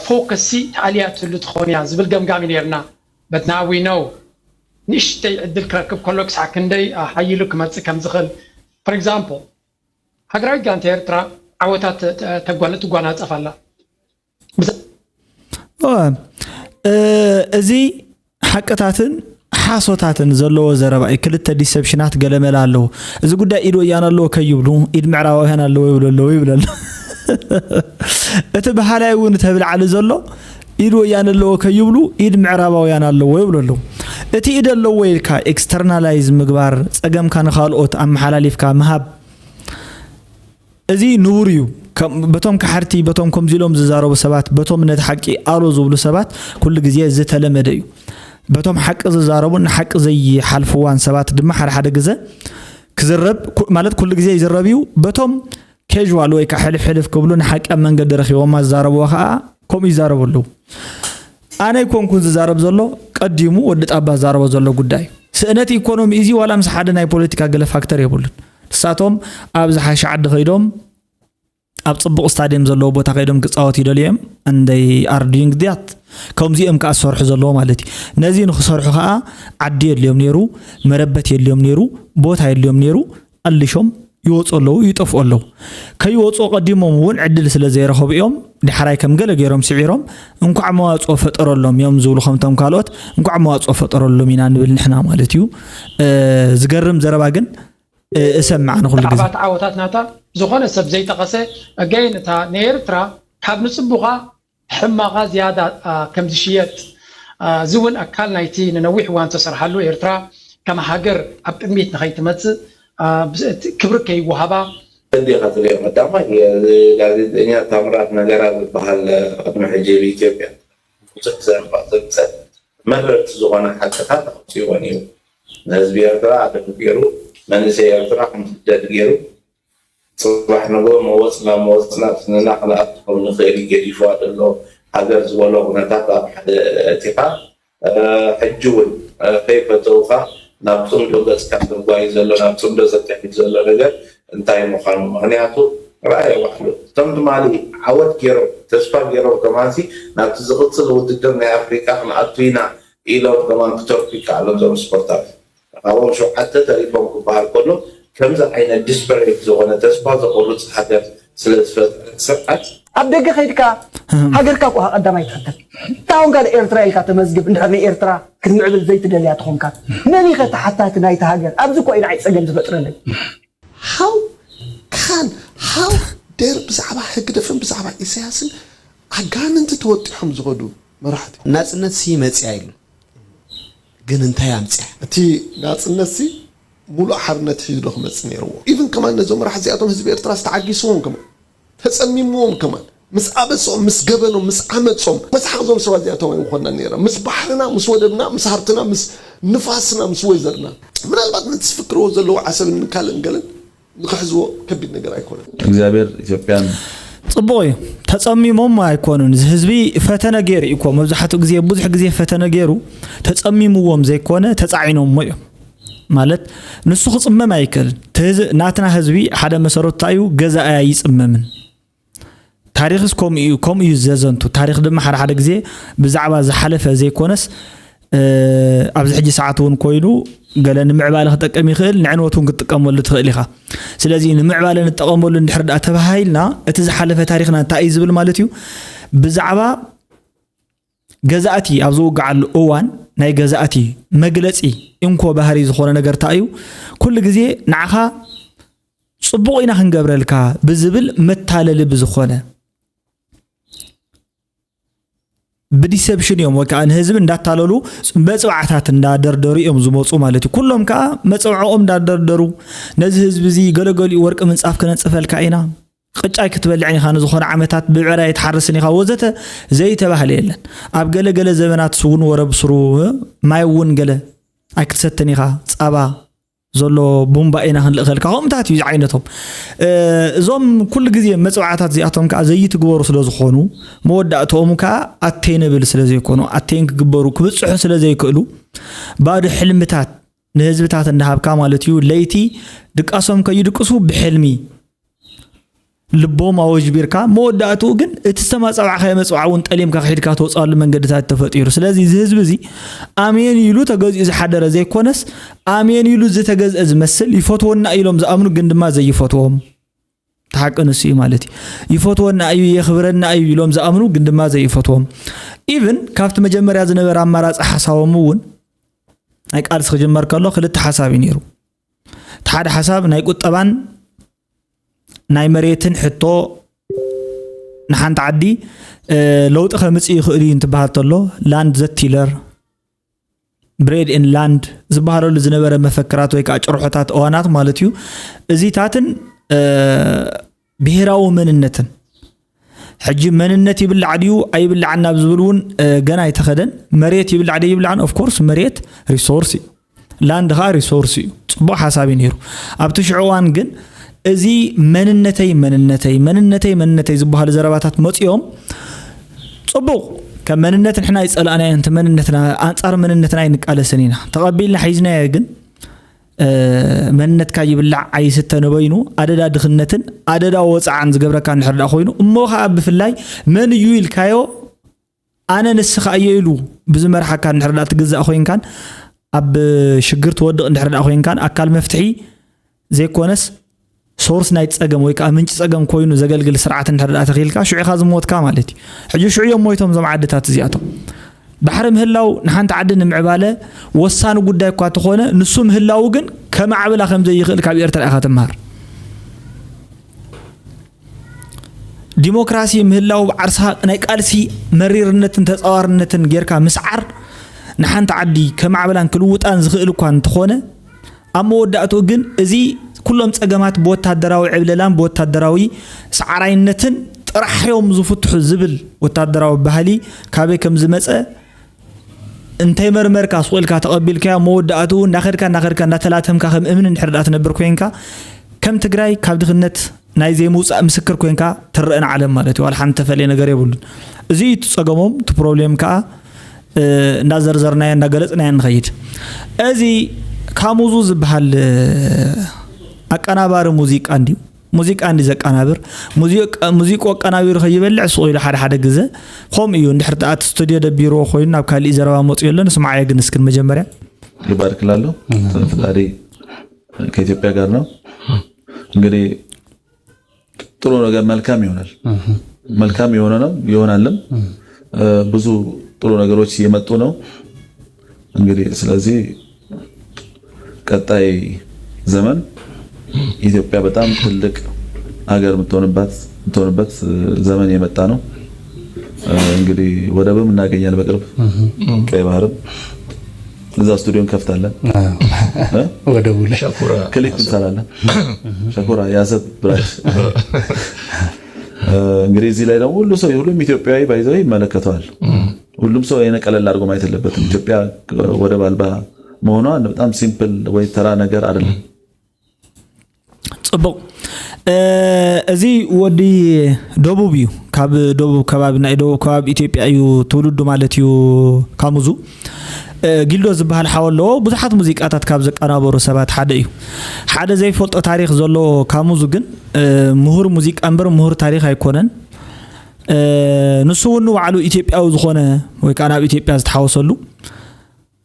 ፎከስ ሲ ተኣልያ ትህሉ ትኸውን እያ ዝብል ገምጋም እዩ ነይርና። But now we know ንእሽተይ ዕድል ክረክብ ከሎ ክሳዕ ክንደይ ሓይሉ ክመፅእ ከም ዝኽእል። For example ሃገራዊት ጋንታ ኤርትራ ዓወታት ተ- ተ- ተጓነ- ትጓናፀፍ ኣላ። ብዛ- ኦ፣ እ፣ እዚ ሓቅታትን ሓሶታትን ዘለዎ ዘረባ እዩ። ክልተ ዲሰፕሽናት ገለመለ ኣለዉ። እዚ ጉዳይ ኢድ ወያነ ኣለዎ ከይብሉ ኢድ ምዕራባውያን ኣለዎ ይብሉ ኣለዉ ይብሉ ኣለዉ። እቲ በሃላይ እውን ተብልዓሊ ዘሎ ኢድ ወያነ ኣለዎ ከይብሉ ኢድ ምዕራባውያን ኣለዎ ይብሉ ኣለዉ። እቲ ኢድ ኣለዎ ኢልካ ኤክስተርናላይዝ ምግባር፣ ፀገምካ ንኻልኦት ኣመሓላሊፍካ ምሃብ፣ እዚ ንቡር እዩ። ከም- በቶም ከሓድቲ፣ በቶም ከምዚ ኢሎም ዝዛረቡ ሰባት፣ በቶም ነቲ ሓቂ ኣሎ ዝብሉ ሰባት ኩሉ ግዜ ዝተለመደ እዩ። በቶም ሓቂ ዝዛረቡን ንሓቂ ዘይሓልፍዋን ሰባት ድማ ሓደ ሓደ ግዘ ክዝረብ ኩ- ማለት ኩሉ ግዜ ይዝረብ እዩ። በቶም ኬዥዋል ወይ ከዓ ሕልፍ ሕልፍ ክብሉ ንሓቂ ኣብ መንገዲ ረኺቦማ ዝዛረብዎ ከዓ ከምኡ ይዛረቡ ኣለዉ። ኣነ ኣይኮንኩን ዝዛረብ ዘሎ፣ ቀዲሙ ወዲ ጣባ ዝዛረቦ ዘሎ ጉዳይ እዩ። ስእነት ኢኮኖሚ እዚ ዋላ ምስ ሓደ ናይ ፖለቲካ ገለ ፋክተር የብሉን። ንሳቶም ኣብ ዝሓሸ ዓዲ ከይዶም ኣብ ፅቡቕ ስታድየም ዘለዎ ቦታ ከይዶም ክፃወቱ ይደልዩ እዮም። And they are doing that። ከምዚኦም ከዓ ዝሰርሑ ዘለዎ ማለት እዩ። ነዚ ንክሰርሑ ከዓ ዓዲ የድልዮም ነይሩ፣ መረበት የድልዮም ነይሩ፣ ቦታ የድልዮም ነይሩ። ኣልሾም ይወፁ ኣለዉ፣ ይጠፍኡ ኣለዉ። ከይወፁ ቀዲሞም እውን ዕድል ስለ ዘይረኸቡ እዮም ዳሕራይ ከም ገለ ገይሮም ስዒሮም እንኳዕ መዋፅኦ ፈጠረሎም እዮም ዝብሉ። ከምቶም ካልኦት እንኳዕ መዋፅኦ ፈጠረሎም ኢና ንብል ንሕና ማለት እዩ። እ፣ ዝገርም ዘረባ ግን፣ እ፣ እሰምዕ ኣነ ኩሉ ግዜ። ብዛዕባ እቲ ዓወታት ናታ ዝኾነ ሰብ ዘይጠቐሰ ኣጋይን እታ ንኤርትራ ካብ ንፅቡኻ ሕማቓ ዝያዳ ከም ዝሽየጥ፣ እዚ እውን ኣካል ናይቲ ንነዊሕ እዋን ዝተሰርሓሉ ኤርትራ ከም ሃገር ኣብ ቅድሚት ንኸይትመጽእ ክብሪ ከይወሃባ እንዲኻ ትሪኦ ቀዳማይ ጋዜጠኛ ታምራት ነገራ ዝበሃል ቅድሚ ሕጂ ብኢትዮጵያ ብዙሕ ዘንባ ዘምፀ መረርቲ ዝኾነ ሓቅታት ኣውፂእዎ ነይሩ። ንህዝቢ ኤርትራ ኣደብ ገይሩ፣ መንእሰይ ኤርትራ ከምስደድ ገይሩ፣ ፅባሕ ንግሆ መወፅና መወፅና ስንና ክንኣቱ ከም ንኽእል ገዲፍዋ ዘሎ ሃገር ዝበሎ ኩነታት ኣብ ሓደ ኣእቲኻ ሕጂ እውን ከይፈተውኻ ናብ ፅምዶ ገፅካ ዘጓዩ ዘሎ ናብ ፅምዶ ዘትሕዝ ዘሎ ነገር እንታይ ምዃኑ ምኽንያቱ ረኣዮ ባዕሉ እቶም ትማሊ ዓወት ገይሮም ተስፋ ገይሮም ከማንሲ ናብቲ ዝቕፅል ውድድር ናይ ኣፍሪቃ ክንኣቱ ኢና ኢሎም ከማን ክተርፉ ይከኣሎም እዞም ስፖርታዊ ካብኦም ሸውዓተ ተሪፎም ክበሃል ከሎ ከምዚ ዓይነት ዲስፐሬት ዝኾነ ተስፋ ዘቑርፅ ሃገር ስለ ዝፈጥረ ስርዓት ኣብ ደገ ከይድካ ሃገርካ እኮ ቀዳማይ ትሕተት ታውን ጋር ኤርትራ ኢልካ ተመዝግብ እንድሕር ንኤርትራ ክትምዕብል ዘይትደልያ ተኾንካ መን ኢኸ ተሓታቲ ናይቲ ሃገር ኣብዚ እኮ እዩ ንዓይ ፀገም ዝፈጥረለይ How can how dare ብዛዕባ ህግደፍን ብዛዕባ ኢሳያስን ኣጋንንቲ ተወጢሖም ዝኸዱ መራሕቲ ናፅነት ሲ መፅያ ኢሉ ግን እንታይ ኣምፅያ እቲ ናፅነት ሲ ሙሉእ ሓርነት ሒዙ ዶ ክመፅእ ነይርዎ even ከማን ነዞም መራሕቲ እዚኣቶም ህዝቢ ኤርትራ ዝተዓጊስዎም ከማን ተፀሚምዎም ከማን ምስ ኣበስኦም ምስ ገበኖም ምስ ዓመፆም መስሓቕ ዞም ሰባት እዚኣቶም ኣይምኾንና ነይሮም ምስ ባሕርና ምስ ወደብና ምስ ሃብትና ምስ ንፋስና ምስ ወይዘርና ምናልባት ነቲ ዝፍክርዎ ዘለዉ ዓሰብን ካልእን ገለን ንክሕዝዎ ከቢድ ነገር ኣይኮነን። እግዚኣብሔር ኢትዮጵያን ፅቡቕ እዩ። ተፀሚሞም ኣይኮኑን። እዚ ህዝቢ ፈተነ ገይሩ እዩ እኮ መብዛሕትኡ ግዜ ብዙሕ ግዜ ፈተነ ገይሩ ተፀሚምዎም ዘይኮነ ተፃዒኖሞ እዮም። ማለት ንሱ ክፅመም ኣይክእልን። እቲ ህዝ- ናትና ህዝቢ ሓደ መሰረቱ እንታይ እዩ? ገዛኢ ኣይፅመምን። ታሪኽስ ከምኡ እዩ፣ ከምኡ እዩ ዘዘንቱ። ታሪኽ ድማ ሓደ ሓደ ግዜ ብዛዕባ ዝሓለፈ ዘይኮነስ ኣብዚ ሕጂ ሰዓት እውን ኮይኑ ገለ ንምዕባለ ክጠቀም ይኽእል፣ ንዕንወት እውን ክትጥቀመሉ ትኽእል ኢኻ። ስለዚ ንምዕባለ ንጠቐመሉ እንድሕር ደኣ ተባሂልና፣ እቲ ዝሓለፈ ታሪኽና እንታይ እዩ ዝብል ማለት እዩ? ብዛዕባ ገዛእቲ ኣብ ዝውግዓሉ እዋን ናይ ገዛእቲ መግለጺ እንኮ ባህሪ ዝኾነ ነገር እንታይ እዩ? ኩሉ ግዜ ንዓኻ ጽቡቕ ኢና ክንገብረልካ ብዝብል መታለሊ ብዝኾነ ብዲሰፕሽን እዮም ወይ ከዓ ንህዝቢ እንዳታለሉ መፅዋዕታት እንዳደርደሩ እዮም ዝመፁ ማለት እዩ። ኩሎም ከዓ መፀውዕኦም እንዳደርደሩ ነዚ ህዝቢ እዚ ገለገሊኡ ወርቂ ምንፃፍ ክነንፅፈልካ ኢና፣ ቅጫይ ክትበልዕን ኢኻ፣ ንዝኾነ ዓመታት ብዕራይ ትሓርስን ኢኻ ወዘተ ዘይተባህለ የለን። ኣብ ገለ ገለ ዘበናት ስውን ወረ ብስሩ ማይ እውን ገለ ኣይክትሰትን ኢኻ፣ ፃባ ዘሎ ቡምባ ኢና ክንልእኸልካ፣ ከምኡታት እዩ ዝዓይነቶም። እዞም ኩሉ ግዜ መፅዋዕታት እዚኣቶም ከዓ ዘይትግበሩ ስለ ዝኾኑ፣ መወዳእትኦም ከዓ ኣቴንብል ስለ ዘይኮኑ፣ ኣቴን ክግበሩ ክብፅሑ ስለ ዘይክእሉ፣ ባዶ ሕልምታት ንህዝብታት እንዳሃብካ ማለት እዩ። ለይቲ ድቃሶም ከይድቅሱ ብሕልሚ ልቦም ኣወጅቢርካ፣ መወዳእትኡ ግን እቲ ዝተማፃባዕካዮ መፅዋዕ እውን ጠሊምካ ክሒድካ ትወፅኣሉ መንገድታት ተፈጢሩ። ስለዚ እዚ ህዝቢ እዚ ኣሜን ኢሉ ተገዚኡ ዝሓደረ ዘይኮነስ፣ ኣሜን ኢሉ ዝተገዝአ ዝመስል፣ ይፈትወና ኢሎም ዝኣምኑ ግን ድማ ዘይፈትዎም። እቲ ሓቂ ንሱ እዩ ማለት እዩ። ይፈትወና እዩ፣ የኽብረና እዩ ኢሎም ዝኣምኑ ግን ድማ ዘይፈትዎም። ኢቭን ካብቲ መጀመርያ ዝነበረ ኣማራፂ ሓሳቦም እውን ናይ ቃልሲ ክጅመር ከሎ ክልተ ሓሳብ እዩ ነይሩ። እቲ ሓደ ሓሳብ ናይ ቁጠባን ናይ መሬትን ሕቶ ንሓንቲ ዓዲ ለውጢ ከምፅእ ይኽእል እዩ እንትበሃል ተሎ፣ ላንድ ዘ ቲለር፣ ብሬድ ን ላንድ ዝበሃለሉ ዝነበረ መፈክራት ወይ ከዓ ጭርሖታት እዋናት ማለት እዩ። እዚታትን ብሄራዊ መንነትን፣ ሕጂ መንነት ይብላዕ ድዩ ኣይብላዕን ናብ ዝብል እውን ገና ኣይተኸደን። መሬት ይብላዕ ድዩ ይብላዕን? ኦፍኮርስ መሬት ሪሶርስ እዩ፣ ላንድ ከዓ ሪሶርስ እዩ። ፅቡቕ ሓሳብ እዩ ነይሩ። ኣብቲ ሽዑ እዋን ግን እዚ መንነተይ መንነተይ መንነተይ መንነተይ ዝበሃሉ ዘረባታት መፅኦም፣ ፅቡቕ፣ ከም መንነት ንሕና ይፀላእናዮ፣ እንተ መንነትና፣ ኣንፃር መንነትና ኣይንቃለስን ኢና፣ ተቐቢልና ሒዝናዮ። ግን መንነትካ ይብላዕ ኣይስተ ንበይኑ ኣደዳ ድኽነትን ኣደዳ ወፃዓን ዝገብረካ እንድሕር ደኣ ኮይኑ፣ እሞ ከዓ ብፍላይ መን እዩ ኢልካዮ፣ ኣነ ንስኻ እየ ኢሉ ብዝመርሓካ እንድሕር ደኣ ትግዛእ ኮይንካን ኣብ ሽግር ትወድቕ እንድሕር ደኣ ኮይንካን፣ ኣካል መፍትሒ ዘይኮነስ ሶርስ ናይ ፀገም ወይ ከዓ ምንጪ ፀገም ኮይኑ ዘገልግል ስርዓት እንድሕር ደኣ ተኺልካ፣ ሽዑ ኢኻ ዝሞትካ ማለት እዩ። ሕጂ ሽዑ እዮም ሞይቶም እዞም ዓድታት እዚኣቶም። ባሕሪ ምህላው ንሓንቲ ዓዲ ንምዕባለ ወሳኒ ጉዳይ እኳ ተኾነ፣ ንሱ ምህላው ግን ከማዕብላ ከም ዘይኽእል ካብ ኤርትራ ኢኻ ትምሃር። ዲሞክራሲ ምህላው ብዓርሳ ናይ ቃልሲ መሪርነትን ተፃዋርነትን ጌርካ ምስዓር ንሓንቲ ዓዲ ከማዕብላን ክልውጣን ዝኽእል እኳ እንተኾነ፣ ኣብ መወዳእትኡ ግን እዚ ኩሎም ፀገማት ብወታደራዊ ዕብለላን ብወታደራዊ ሰዓራይነትን ጥራሕ እዮም ዝፍትሑ ዝብል ወታደራዊ ባህሊ ካበይ ከም ዝመፀ እንተይመርመርካ ስቕ ኢልካ ተቐቢልካዮ፣ መወዳእትኡ እንዳኸድካ እንዳኸድካ እንዳተላተምካ ከም እምኒ እንድሕር ደኣ ትነብር ኮይንካ፣ ከም ትግራይ ካብ ድኽነት ናይ ዘይምውፃእ ምስክር ኮይንካ ትረአን ዓለም ማለት እዩ። ዋላ ሓንቲ ተፈልየ ነገር የብሉን። እዚ እዩ እቲ ፀገሞም፣ እቲ ፕሮብሌም ከዓ እንዳዘርዘርናዮ እንዳገለፅናዮ ንኸይድ። እዚ ካሙዙ ዝበሃል ኣቀናባሪ ሙዚቃ እንድዩ፣ ሙዚቃ እንዲ ዘቀናብር፣ ሙዚቃ ሙዚቃ ኣቀናቢሩ ከይበልዕ ስቕ ኢሉ ሓደ ሓደ ግዘ ከምኡ እዩ። እንድሕር ተኣት ስቱዲዮ ደቢርዎ ኮይኑ ናብ ካሊእ ዘረባ መፅኡ የለን። ስማዓዮ ግን እስክን መጀመርያ ይባርክ እላለሁ። ፍቃዴ ከኢትዮጵያ ጋር ነው። እንግዲህ ጥሩ ነገር መልካም ይሆናል። መልካም የሆነ ነው ይሆናልም። ብዙ ጥሩ ነገሮች እየመጡ ነው። እንግዲህ ስለዚህ ቀጣይ ዘመን ኢትዮጵያ በጣም ትልቅ ሀገር የምትሆንባት የምትሆንበት ዘመን የመጣ ነው። እንግዲህ ወደብም እናገኛለን በቅርብ፣ ቀይ ባህርም። እዛ ስቱዲዮ እንከፍታለን። ወደቡ ላይ ክሊፕ እንሰራለን። ሸኩራ የአሰብ ብራንች። እንግዲህ እዚህ ላይ ደግሞ ሁሉ ሰው ሁሉም ኢትዮጵያዊ ባይዘው ይመለከተዋል። ሁሉም ሰው ይሄን ቀለል አድርጎ ማየት የለበትም። ኢትዮጵያ ወደብ አልባ መሆኗ በጣም ሲምፕል ወይ ተራ ነገር አይደለም። ጽቡቕ። እዚ ወዲ ደቡብ እዩ፣ ካብ ደቡብ ከባቢ፣ ናይ ደቡብ ከባቢ ኢትዮጵያ እዩ ትውልዱ ማለት እዩ። ካሙዙ ጊልዶ ዝበሃል ሓው ኣለዎ። ብዙሓት ሙዚቃታት ካብ ዘቀናበሩ ሰባት ሓደ እዩ። ሓደ ዘይፈልጦ ታሪኽ ዘሎ ካሙዙ ግን ምሁር ሙዚቃ እምበር ምሁር ታሪኽ ኣይኮነን። ንሱ እውን ንባዕሉ ኢትዮጵያዊ ዝኾነ ወይ ከዓ ናብ ኢትዮጵያ ዝተሓወሰሉ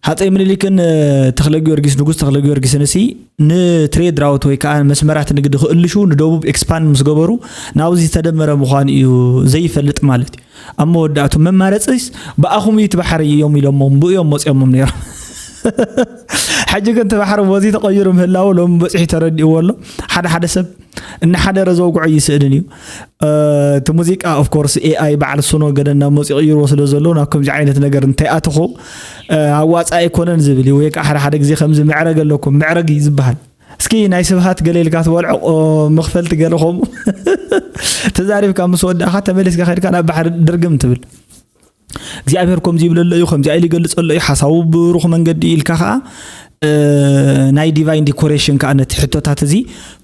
ሃፀይ ምኒልክን ተክለ ጊዮርጊስ ንጉስ ተክለ ጊዮርጊስን ሲ ንትሬድ ራውት ወይ ከዓ መስመራት ንግዲ ክእልሹ ንደቡብ ኤክስፓንድ ምስ ገበሩ ናብዚ ዝተደመረ ምዃኑ እዩ ዘይፈልጥ ማለት እዩ። ኣብ መወዳእቱ መማረፂስ ብኣኹም እዩ እቲ ባሕሪ እዮም ኢሎሞም ብኡ እዮም መፂኦሞም ነይሮም። ሕጂ ግን እቲ ባሕሪ በዚ ተቐይሩ ምህላው ሎም በፂሑ ተረዲእዎ ኣሎ። ሓደ ሓደ ሰብ እናሓደረ ዘውግዖ ይስእልን እዩ። እቲ ሙዚቃ ኦፍኮርስ ኤኣይ በዓል ሱኖ ገደና መፂ ቅይርዎ ስለ ዘሎ ናብ ከምዚ ዓይነት ነገር እንተይኣተኹ ኣዋፃኢ ኣይኮነን ዝብል እዩ። ወይ ከዓ ሓደ ሓደ ግዜ ከምዚ መዕረግ ኣለኩም መዕረግ እዩ ዝበሃል። እስኪ ናይ ስብሃት ገለ ኢልካ ትበልዖ መኽፈልቲ ገለ ከምኡ ተዛሪብካ ምስ ወዳእካ ተመሊስካ ከድካ ናብ ባሕሪ ድርግም ትብል። እግዚኣብሔር ከምዚ ይብለሎ እዩ ከምዚ ኢሉ ይገልፀሎ እዩ ሓሳቡ ብሩኽ መንገዲ ኢልካ ከዓ ናይ ዲቫይን ዲኮሬሽን ከዓ ነቲ ሕቶታት እዚ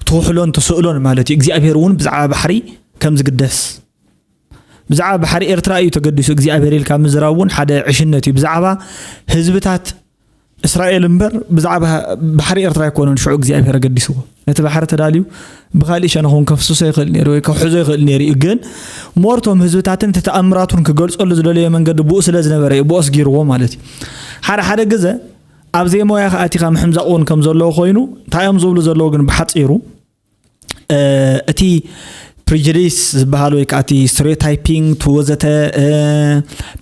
ትውሕሎን ትስእሎን ማለት እዩ። እግዚኣብሔር እውን ብዛዕባ ባሕሪ ከም ዝግደስ ብዛዕባ ባሕሪ ኤርትራ እዩ ተገዲሱ እግዚኣብሔር ኢልካ ምዝራብ እውን ሓደ ዕሽነት እዩ። ብዛዕባ ህዝብታት እስራኤል እምበር ብዛዕባ ባሕሪ ኤርትራ ኣይኮነን ሽዑ እግዚኣብሔር ኣገዲስዎ። ነቲ ባሕሪ ተዳልዩ ብካሊእ ሸነኹን ከፍስሶ ይኽእል ነይሩ ወይ ከውሕዞ ይኽእል ነይሩ እዩ። ግን ሞርቶም ህዝብታትን እቲ ተኣምራቱን ክገልጸሉ ዝደለየ መንገዲ ብኡ ስለ ዝነበረ እዩ ብኡ ኣስጊርዎ ማለት እዩ። ሓደ ሓደ ግዘ ኣብ ዘይሞያ ከኣቲኻ ምሕምዛቕ እውን ከም ዘለዎ ኮይኑ እንታይ እዮም ዝብሉ ዘለዉ ግን ብሓፂሩ እቲ ፕሪጅዲስ ዝበሃል ወይ ከዓ እቲ ስቴሪዮታይፒንግ ትወዘተ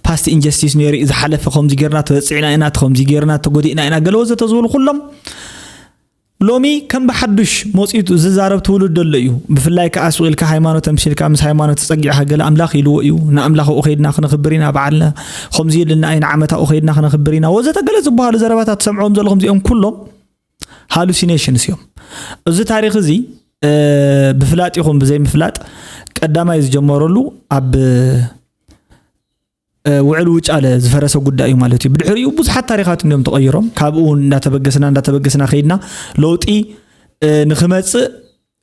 ፓስት ኢንጀስቲስ ነይሩ ዝሓለፈ ከምዚ ጌርና ተበፂዕና ኢና ከምዚ ጌርና ተጎዲእና ኢና ገለ ወዘተ ዝብሉ ኩሎም ሎሚ ከም ብሓዱሽ መፂኡ ዝዛረብ ትውልድ ዘሎ እዩ። ብፍላይ ከዓ ስቕ ኢልካ ሃይማኖት ኣምሲልካ ምስ ሃይማኖት ተፀጊዕካ ገለ ኣምላኽ ኢልዎ እዩ ንኣምላኽ ኣብኡ ከይድና ክነኽብር ኢና በዓልና ከምዚ ኢልና ኢና ዓመት ኣብኡ ከይድና ክነኽብር ኢና ወዘተ ገለ ዝበሃሉ ዘረባታት ትሰምዖም ዘለኹም እዚኦም ኩሎም ሃሉሲኔሽንስ እዮም። እዚ ታሪኽ እዚ ብፍላጥ ይኹን ብዘይምፍላጥ ቀዳማይ ዝጀመረሉ ኣብ ውዕል ውጫለ ዝፈረሰ ጉዳይ እዩ ማለት እዩ። ብድሕሪኡ ብዙሓት ታሪኻት እንዲዮም ተቐይሮም ካብኡ እንዳተበገስና እንዳተበገስና ከይድና ለውጢ ንክመፅእ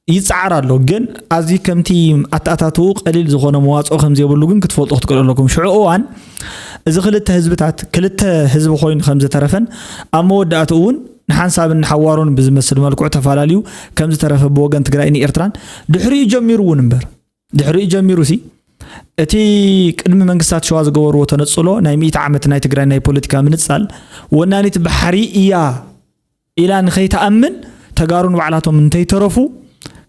ይፀዓር ኣሎ። ግን ኣዚ ከምቲ ኣተኣታትኡ ቀሊል ዝኾነ መዋፅኦ ከም ዘይብሉ ግን ክትፈልጡ ክትክእሉ ኣለኩም። ሽዑ እዋን እዚ ክልተ ህዝብታት ክልተ ህዝቢ ኮይኑ ከም ዝተረፈን ኣብ መወዳእትኡ እውን ንሓንሳብን ንሓዋሩን ብዝመስል መልክዑ ተፈላለዩ ከም ዝተረፈ ብወገን ትግራይን ኤርትራን ድሕሪኡ ጀሚሩ እውን እምበር ድሕሪኡ ጀሚሩ ሲ እቲ ቅድሚ መንግስታት ሸዋ ዝገበርዎ ተነፅሎ ናይ ሚእቲ ዓመት ናይ ትግራይ ናይ ፖለቲካ ምንፃል ወናኒት ባሕሪ እያ ኢላ ንኸይትኣምን ተጋሩ ንባዕላቶም እንተይተረፉ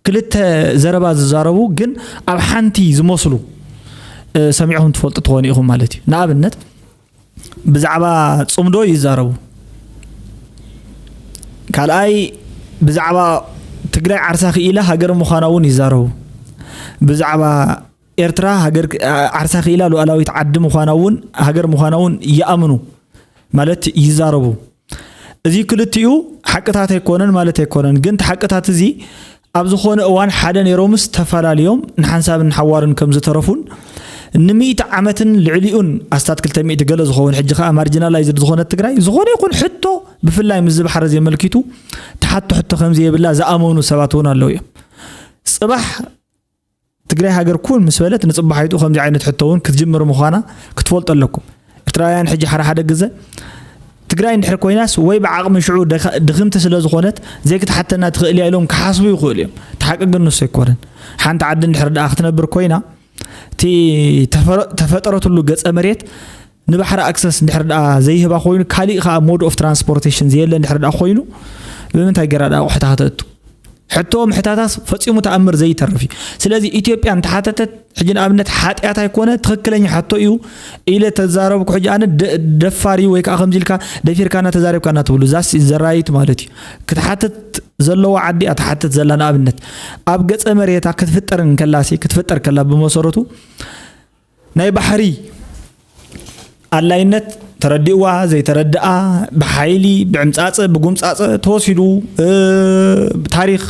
ክልተ ዘረባ ዝዛረቡ ግን ኣብ ሓንቲ ዝመስሉ ሰሚዕኹም ትፈልጡ ትኾኑ ኢኹም ማለት እዩ። ንኣብነት ብዛዕባ ፅምዶ ይዛረቡ። ካልኣይ ብዛዕባ ትግራይ ዓርሳ ክኢላ ሃገር ምዃና እውን ይዛረቡ። ብዛዕባ ኤርትራ ሃገር ዓርሳ ክኢላ ሉዓላዊት ዓዲ ምዃና እውን ሃገር ምዃና እውን ይኣምኑ ማለት ይዛረቡ። እዚ ክልቲኡ ሓቅታት ኣይኮነን ማለት ኣይኮነን፣ ግን እቲ ሓቅታት እዚ ኣብ ዝኾነ እዋን ሓደ ነይሮምስ ተፈላልዮም ንሓንሳብን ንሓዋርን ከም ዝተረፉን ንሚእቲ ዓመትን ልዕሊኡን ኣስታት ክልተ ሚእቲ ገለ ዝኸውን ሕጂ ከዓ ማርጂናላይዝድ ዝኾነት ትግራይ ዝኾነ ይኹን ሕቶ ብፍላይ ምስ ዝባሕረ ዘመልኪቱ ተሓቶ ሕቶ ከም ዘየብላ ዝኣመኑ ሰባት እውን ኣለዉ እዮም። ፅባሕ ትግራይ ሃገር ኩን ምስ በለት ንፅባሓይቱ ከምዚ ዓይነት ሕቶ እውን ክትጅምር ምዃና ክትፈልጡ ኣለኩም። ኤርትራውያን ሕጂ ሓደ ሓደ ግዘ ትግራይ እንድሕር ኮይናስ ወይ ብዓቕሚ ሽዑ ድኽምቲ ስለ ዝኾነት ዘይክትሓተና ትኽእል እያ ኢሎም ክሓስቡ ይኽእሉ እዮም። እቲ ሓቂ ግን ንሱ ኣይኮነን። ሓንቲ ዓዲ እንድሕር ደኣ ክትነብር ኮይና እቲ ተፈጠረትሉ ገፀ መሬት ንባሕሪ ኣክሰስ እንድሕር ደኣ ዘይህባ ኮይኑ ካሊእ ከዓ ሞድ ኦፍ ትራንስፖርቴሽን ዘየለ እንድሕር ደኣ ኮይኑ ብምንታይ ገይራ ደኣ ኣቑሑታ ከተእቱ? ሕቶ ምሕታታስ ፈፂሙ ተኣምር ዘይተርፍ እዩ። ስለዚ ኢትዮጵያ እንተሓተተት ሕጂ ንኣብነት ሓጢኣት ኣይኮነ ትኽክለኛ ሕቶ እዩ ኢለ ተዛረብኩ። ሕጂ ኣነ ደፋር እዩ ወይ ከዓ ከምዚ ኢልካ ደፊርካና ተዛሪብካና ትብሉ ዛስ ዘራይት ማለት እዩ። ክትሓትት ዘለዋ ዓዲ እያ ትሓትት ዘላ። ንኣብነት ኣብ ገፀ መሬታ ክትፍጠር እንከላሲ ክትፍጠር ከላ ብመሰረቱ ናይ ባሕሪ ኣድላይነት ተረዲእዋ ዘይተረድኣ ብሓይሊ ብዕምፃፀ ብጉምፃፀ ተወሲዱ ብታሪኽ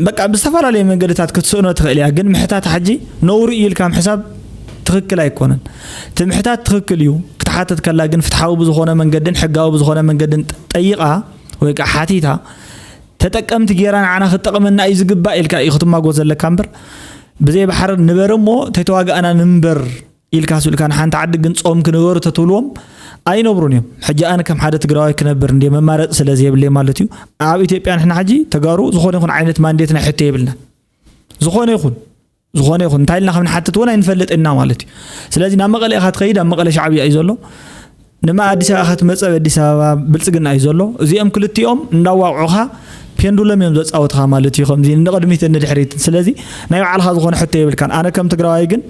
በቃ ብዝተፈላለየ መንገድታት ክትስእኖ ትኽእል እያ። ግን ምሕታት ሓጂ ነውሪ እዩ ኢልካ ምሕሳብ ትኽክል ኣይኮነን። እቲ ምሕታት ትኽክል እዩ ክትሓተት ከላ ግን ፍትሓዊ ብዝኾነ መንገድን ሕጋዊ ብዝኾነ መንገድን ጠይቓ ወይ ከዓ ሓቲታ ተጠቀምቲ ጌራ ንዓና ክትጠቕመና እዩ ዝግባእ ኢልካ እዩ ክትማጎት ዘለካ እምበር ብዘይ ባሕሪ ንበር እሞ ተይተዋጋእና ንንበር ኢልካ ስብልካ ንሓንቲ ዓዲ ግን ጾም ክንበሩ ተትብልዎም ኣይነብሩን እዮም። ሕጂ ኣነ ከም ሓደ ትግራዋይ ክነብር እንደ መማረፂ ስለ ዘይብለይ ማለት እዩ። ኣብ ኢትዮጵያ ንሕና ሕጂ ተጋሩ ዝኾነ ይኹን ዓይነት ማንዴት ናይ ሕቶ የብልና። ዝኾነ ይኹን ዝኾነ ይኹን እንታይ ኢልና ከም ንሓትት እውን ኣይንፈልጥ ኢና ማለት እዩ። ስለዚ ናብ መቐለ ኢኻ ትኸይድ ኣብ መቐለ ሻዕብያ እዩ ዘሎ። ንማ ኣዲስ ኣበባ ክትመፀ ኣዲስ ኣበባ ብልፅግና እዩ ዘሎ። እዚኦም ክልቲኦም እንዳዋቕዑኻ ፔንዱለም እዮም ዘፃወትኻ ማለት እዩ። ከምዚ ንቕድሚት ንድሕሪት። ስለዚ ናይ ባዕልኻ ዝኾነ ሕቶ የብልካን። ኣነ ከም ትግራዋይ ግን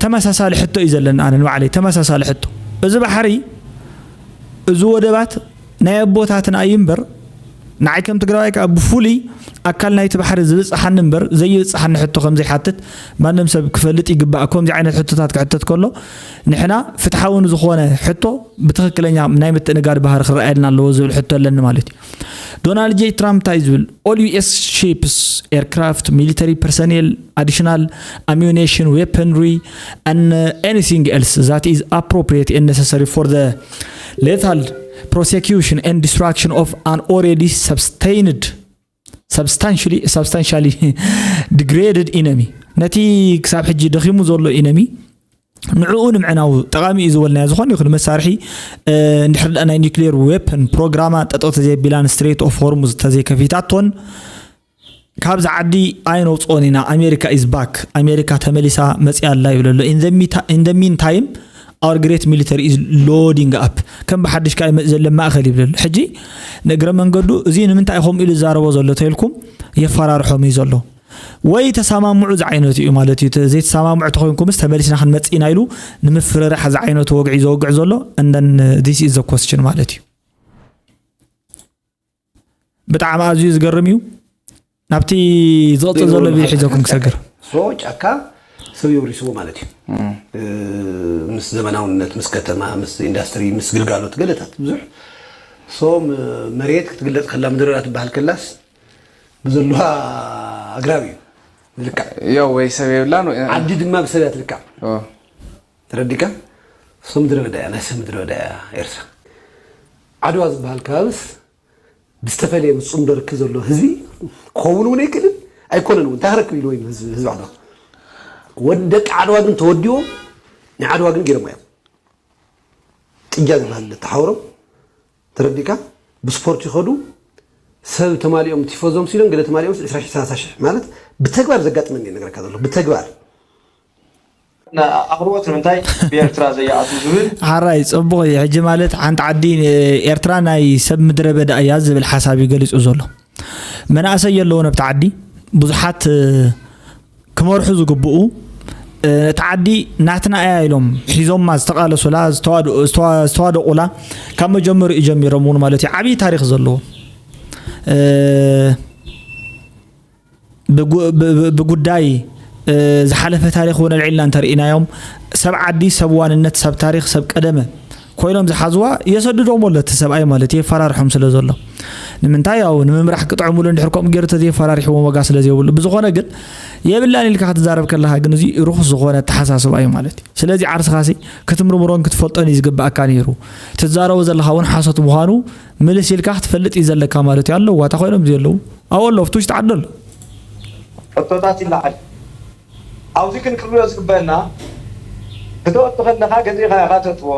ተመሳሳሊ ሕቶ እዩ ዘለኒ። ኣነ ንባዕለይ ተመሳሳሊ ሕቶ፣ እዚ ባሕሪ፣ እዚ ወደባት ናይ ኣቦታትና እዩ እምበር፣ ንዓይ ከም ትግራዋይ ከዓ ብፍሉይ ኣካል ናይቲ ባሕሪ ዝብፅሓኒ እምበር ዘይብፅሓኒ ሕቶ ከም ዘይሓትት ማንም ሰብ ክፈልጥ ይግባእ። ከምዚ ዓይነት ሕቶታት ክሕተት ከሎ ንሕና ፍትሓዊ ንዝኾነ ሕቶ ብትኽክለኛ ናይ ምትእንጋድ ባህሪ ክረኣየልና ኣለዎ ዝብል ሕቶ ኣለኒ ማለት እዩ። ዶናልድ ጄ ትራምፕ እንታይ ዝብል? All U S ships, aircraft, military personnel, additional ammunition, weaponry, and uh, anything else that is appropriate and necessary for the lethal prosecution and destruction of an already sustained substantially substantially degraded enemy፣ ነቲ ክሳብ ሕጂ ደኺሙ ዘሎ ኢነሚ ንዕኡ ንምዕናው ጠቓሚ እዩ ዝበልናዮ ዝኾነ ይኹን መሳርሒ፣ እንድሕር ደኣ ናይ ኒክሌር ዌፐን ፕሮግራማ ጠጠው ተዘይቢላን ስትሬት ኦፍ ሆርሙዝ ተዘይከፊታቶን ካብዚ ዓዲ ኣይነውፅኦን ኢና። ኣሜሪካ ኢዝ ባክ፣ ኣሜሪካ ተመሊሳ መፅያ ኣላ ይብለሎ። In the meantime, our great military is loading up፣ ከም ብሓድሽ ከዓ ይመፅ ዘሎ ማእኸል ይብለሎ። ሕጂ ንእግረ መንገዱ እዚ ንምንታይ ኢኹም ኢሉ ዝዛረቦ ዘሎ ተልኩም የፈራርሖም እዩ ዘሎ። ወይ ተሰማምዑ ዝዓይነቱ እዩ ማለት እዩ። ዘይተሰማምዑ ተኮይንኩምስ ተመሊስና ክንመጽእ ኢና ኢሉ ንምፍርራሕ ዝዓይነቱ ወግዒ ዘወግዕ ዘሎ። And then this is the question ማለት እዩ። ብጣዕሚ ኣዝዩ ዝገርም እዩ። ናብቲ ዝቕጽል ዘሎ ቪድዮ ሒዘኩም ክሰግር። So ጫካ ሰብ የውሪስዎ ማለት እዩ። ምስ ዘመናውነት፣ ምስ ከተማ፣ ምስ ኢንዳስትሪ፣ ምስ ግልጋሎት ገለታት ብዙሕ። So መሬት ክትግለጽ ከላ፣ ምድረ በዳ ትበሃል ከላስ ብዘለዋ ኣግራብ እዩ ዝልካዕ። ያው ወይ ሰብ የብላን ወይ ዓዲ ድማ ብሰብ እያ ትልካዕ። ኦ፣ ተረዲካ? So ምድረ በዳ እያ፣ ናይ ሰብ ምድረ በዳ እያ ኤርትራ። ዓድዋ ዝበሃል ከባብስ ብዝተፈለየ ምስ ጽምዶ ርክብ ዘሎ ህዝቢ ክኸውን እውን ኣይክእልን ኣይኮነን እውን። እንታይ ክረክብ ኢሉ ወይ ህዝቢ ህዝቢ ዓድዋ? ወዲ ደቂ ዓድዋ ግን ተወዲዎም ናይ ዓድዋ ግን ገይሮም እዮም። ጥጃ ዝበሃል ተሓውሮም ተረዲካ? ብስፖርት ይኸዱ። ሰብ ተማሊኦም ቲፎዞም ሲሎም ገለ ተማሊኦም ዕስራ ሽሕ ሰላሳ ሽሕ ማለት ብተግባር ዘጋጥመኒ እየ ነገረካ ዘሎ ብተግባር። ኣኽብሮት ንምንታይ ብኤርትራ ዘይኣቱ ዝብል ሓራይ ጽቡቕ እዩ። ሕጂ ማለት ሓንቲ ዓዲ ኤርትራ ናይ ሰብ ምድረ በዳ እያ ዝብል ሓሳብ እዩ ገሊጹ ዘሎ። መናእሰይ የለውን ኣብቲ ዓዲ፣ ብዙሓት ክመርሑ ዝግብኡ፣ እቲ ዓዲ ናትና እያ ኢሎም ሒዞማ ዝተቓለሱላ ዝተዋደ- ዝተዋ- ዝተዋደቑላ ካብ መጀመሪኡ ጀሚሮም እውን ማለት እዩ። ዓብዪ ታሪኽ ዘለዎ ብጉ- ብ- ብ- ብጉዳይ ዝሓለፈ ታሪኽ እውን ኣልዒልና እንተርኢናዮም ሰብ ዓዲ ሰብ ዋንነት ሰብ ታሪኽ ሰብ ቀደመ ኮይኖም ዝሓዝዋ የሰድዶም ኣሎ እቲ ሰብኣይ ማለት የፈራርሖም ስለ ዘሎ ንምንታይ ያው ንምምራሕ ክጥዕሙሉ እንድሕር ከምኡ ገይሩ ተዘየፈራሪሕዎም ዋጋ ስለ ዘይብሉ ብዝኾነ ግን የብላን ኢልካ ክትዛረብ ከለኻ ግን እዚ ርኹስ ዝኾነ ኣተሓሳስባ እዩ ማለት እዩ ስለዚ ዓርስኻሲ ክትምርምሮን ክትፈልጦን እዩ ዝግባኣካ ነይሩ ትዛረቦ ዘለኻ እውን ሓሶት ምዃኑ ምልስ ኢልካ ክትፈልጥ እዩ ዘለካ ማለት እዩ ኣለዉ ዋታ ኮይኖም ዘለዉ ኣብኡ ኣለዉ ኣብቲ ውሽጢ ዓዲ ኣሎ ሕቶታት ይለዓል ኣብዚ ግን ክንሪኦ ዝግበአና ክትወዲ ከለካ ገዚእካ ኢካ ተእትዎ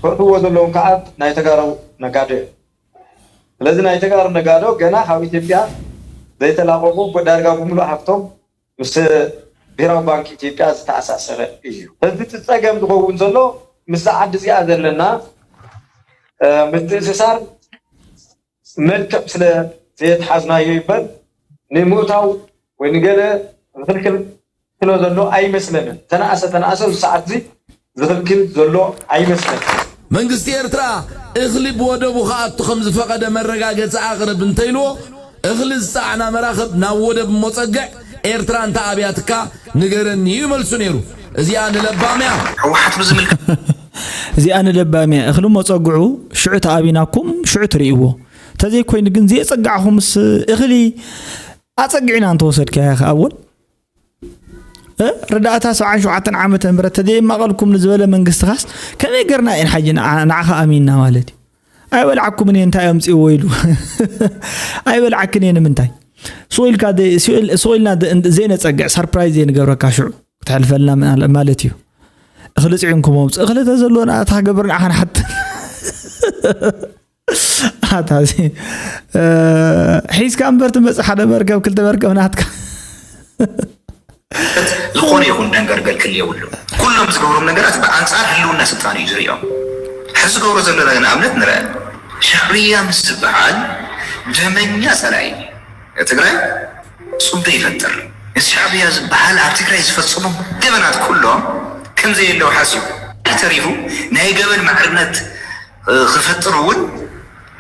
ከእትዎ ዘለዎም ከዓ ናይ ተጋሩ ነጋዶ እዮም ስለዚ ናይ ተጋሩ ነጋዶ ገና ካብ ኢትዮጵያ ዘይተላቀቁ ዳርጋ ብምሉእ ሃፍቶም ምስ ብሄራዊ ባንክ ኢትዮጵያ ዝተኣሳሰረ እዩ። እዚ እቲ ፀገም ዝኸውን ዘሎ ምስዛ ዓዲ እዚኣ ዘለና ምትእስሳር መልክዕ ስለ ዘየትሓዝናዮ ይበል ንምእታው ወይ ንገለ ዝኽልክል ስለ ዘሎ ኣይመስለንን። ተነኣሰ ተነኣሰ እዚ ሰዓት እዚ ዝኽልክል ዘሎ ኣይመስለንን። መንግስቲ ኤርትራ እኽሊ ብወደቡ ክኣቱ ከም ዝፈቐደ መረጋገፂ ኣቕርብ እንተኢልዎ እኽሊ ዝፀዓና መራኽብ ናብ ወደብ እሞ ፀግዕ ኤርትራ እንተ ኣብያትካ ንገረኒ እዩ መልሱ ነይሩ። እዚኣ ንለባም እያ። ህወሓት ብዝምልከት እዚኣ ንለባም እያ። እኽሊ እሞ ፀግዑ ሽዑ ተኣቢናኩም ሽዑ ትርእይዎ። ተዘይኮይኑ ግን ዘየፀጋዕኹምስ እኽሊ ኣፀጊዕና እንተወሰድካያ ከ ኣወል እ? ርዳእታ ሰብዓን ሸውዓተን ዓመተ ምህረት ተዘየማቐልኩም ንዝበለ መንግስትኻስ ከመይ ገርና እየን ሓጂ ንዓ- ንዓኻ ኣሚንና ማለት እዩ? ኣይበልዓኩምን እየ እንታይ ኣምፅእዎ ኢሉ ኣይበልዓክን እየ ንምንታይ? ስቕ ኢልካ ደ- ስቕ ኢል- ስቕ ኢልና ደ- እንድ- ዘይነፀግዕ ሳርፕራይዝ ዘይንገብረካ ሽዑ ክትሕልፈልና ምናለ- ማለት እዩ። እኽሊ ፅዒንኩም ኣምፅ እኽሊ ተዘሎ ንኣታ ገበር ንዓኻ ንሓት ኣታ እዚ ሒዝካ እምበር ትመጽእ ሓደ መርከብ ክልተ መርከብ ናትካ ዝኾነ ይኹን ደንገርገር ክል የብሉ ኩሎም ዝገብሮም ነገራት ብኣንጻር ህልውና ስልጣን እዩ ዝርእዮም እዚ ዝገብሮ ዘሎ ንኣብነት ንርአ። ሻዕብያ ምስ ዝበሃል ደመኛ ጸላኢ ትግራይ ጽምዶ ይፈጥር። እዚ ሻዕብያ ዝበሃል ኣብ ትግራይ ዝፈጽሞም ገበናት ኩሎም ከም ዘየለዉ ሓሲቡ ተሪፉ ናይ ገበን ማዕርነት ክፈጥር እውን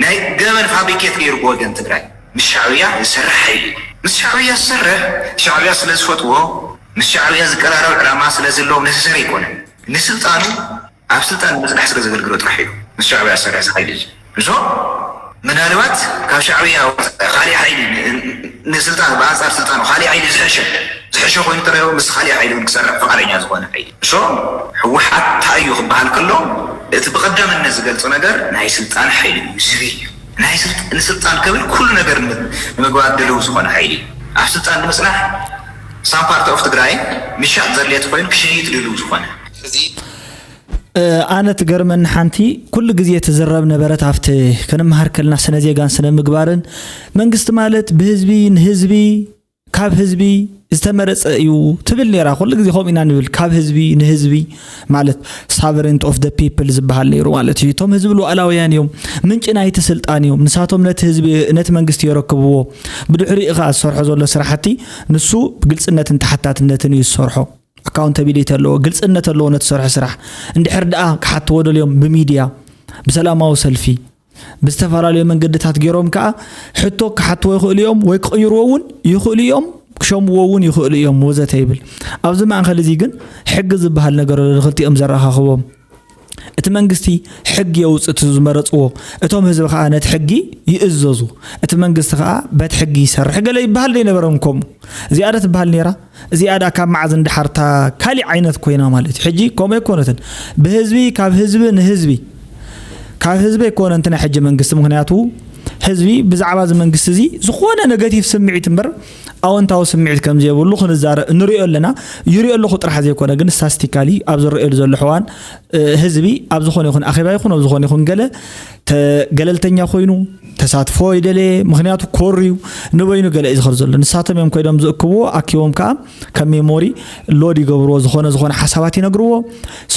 ናይ ገበን ፋብሪኬት ገይሩ ብወገን ትግራይ ምስ ሻዕብያ ዝሰርሕ ሓይሊ እዩ። ምስ ሻዕብያ ዝሰርሕ ሻዕብያ ስለ ዝፈትዎ ምስ ሻዕብያ ዝቀራረብ ዕላማ ስለ ዘለዎም ነሰሰሪ ኣይኮነን። ንስልጣኑ ኣብ ስልጣን ንምጽናሕ ስለ ዘገልግሎ ጥራሕ እዩ ምስ ሻዕብያ ዝሰርሕ እዚ ሓይሊ እዚ። እዞ ምናልባት ካብ ሻዕብያ ወፃኢ ካሊእ ሓይሊ ን- ንስልጣን ብኣንፃር ስልጣኑ ካሊእ ሓይሊ ዝሕሸ ዝሕሸ ኮይኑ ተረዮ ምስ ካሊእ ሓይሊ እውን ክሰርሕ ፍቃደኛ ዝኾነ ሓይሊ እሶ ህወሓት እንታይ እዩ ክበሃል ከሎ እቲ ብቀዳምነት ዝገልፆ ነገር ናይ ስልጣን ሓይሊ እዩ ዝብል እዩ። ናይ ስልጥ- ንስልጣን ክብል ኩሉ ነገር ን- ንምግባር ድልው ዝኾነ ሓይሊ እዩ። ኣብ ስልጣን ንምፅናሕ ሳምፓርት ኦፍ ትግራይ ምሻጥ ዘድልየት ኮይኑ ክሸይጥ ድልው ዝኾነ እዚ ኣነ ትገርመኒ ሓንቲ ኩሉ ግዜ ትዝረብ ነበረት ኣብቲ ክንመሃር ከልና ስነ ዜጋን ስነ ምግባርን መንግስቲ ማለት ብህዝቢ ንህዝቢ ካብ ህዝቢ ዝተመረፀ እዩ ትብል ነራ። ኩሉ ግዜ ከምኡ ኢና ንብል፣ ካብ ህዝቢ ንህዝቢ ማለት sovereignty of the people ዝበሃል ነይሩ ማለት እዩ። እቶም ህዝቢ ሉዓላውያን እዮም፣ ምንጪ ናይቲ ስልጣን እዮም። ንሳቶም ነቲ ህዝቢ ነቲ መንግስቲ የረክብዎ። ብድሕሪኡ ከዓ ዝሰርሖ ዘሎ ስራሕቲ ንሱ ብግልፅነትን ተሓታትነትን እዩ ዝሰርሖ። ኣካውንታቢሊቲ ኣለዎ፣ ግልፅነት ኣለዎ ነቲ ዝሰርሖ ስራሕ። እንድሕር ደኣ ክሓትዎ ደልዮም ብሚድያ ብሰላማዊ ሰልፊ ብዝተፈላለዩ መንገድታት ገይሮም ከዓ ሕቶ ክሓትዎ ይኽእሉ እዮም ወይ ክቕይርዎ እውን ይኽእሉ እዮም፣ ክሸምዎ እውን ይኽእሉ እዮም ወዘተ ይብል። ኣብዚ ማእኸል እዚ ግን ሕጊ ዝበሃል ነገር ኣሎ ንክልቲኦም ዘረኻኽቦም። እቲ መንግስቲ ሕጊ የውፅእ እቲ ዝመረፅዎ፣ እቶም ህዝቢ ከዓ ነቲ ሕጊ ይእዘዙ። እቲ መንግስቲ ከዓ በቲ ሕጊ ይሰርሕ። ገለ ይበሃል ዘይነበረም ከምኡ። እዚኣ ዶ ትበሃል ነይራ? እዚኣ ዳ ካብ መዓዝ ንደሓር እታ ካሊእ ዓይነት ኮይና ማለት እዩ። ሕጂ ከምኡ ኣይኮነትን። ብህዝቢ ካብ ህዝቢ ንህዝቢ ካብ ህዝቢ ኣይኮነን እቲ ናይ ሕጂ መንግስቲ። ምክንያቱ ህዝቢ ብዛዕባ እዚ መንግስቲ እዚ ዝኾነ ነገቲቭ ስምዒት እምበር ኣወንታዊ ስምዒት ከም ዘየብሉ ክንዛረብ ንሪኦ ኣለና። ይሪኦ ኣለኹ ጥራሕ ዘይኮነ ግን ስታስቲካሊ ኣብ ዝረኣየሉ ዘሎ ሕዋን ህዝቢ ኣብ ዝኾነ ይኹን ኣኼባ ይኹን ኣብ ዝኾነ ይኹን ገለ ገለልተኛ ኮይኑ ተሳትፎ ይደለየ። ምክንያቱ ኮር እዩ ንበይኑ ገለ እዩ ዝኸር ዘሎ። ንሳቶም እዮም ኮይዶም ዝእክብዎ ኣኪቦም ከዓ ከም ሜሞሪ ሎድ ይገብርዎ። ዝኾነ ዝኾነ ሓሳባት ይነግርዎ።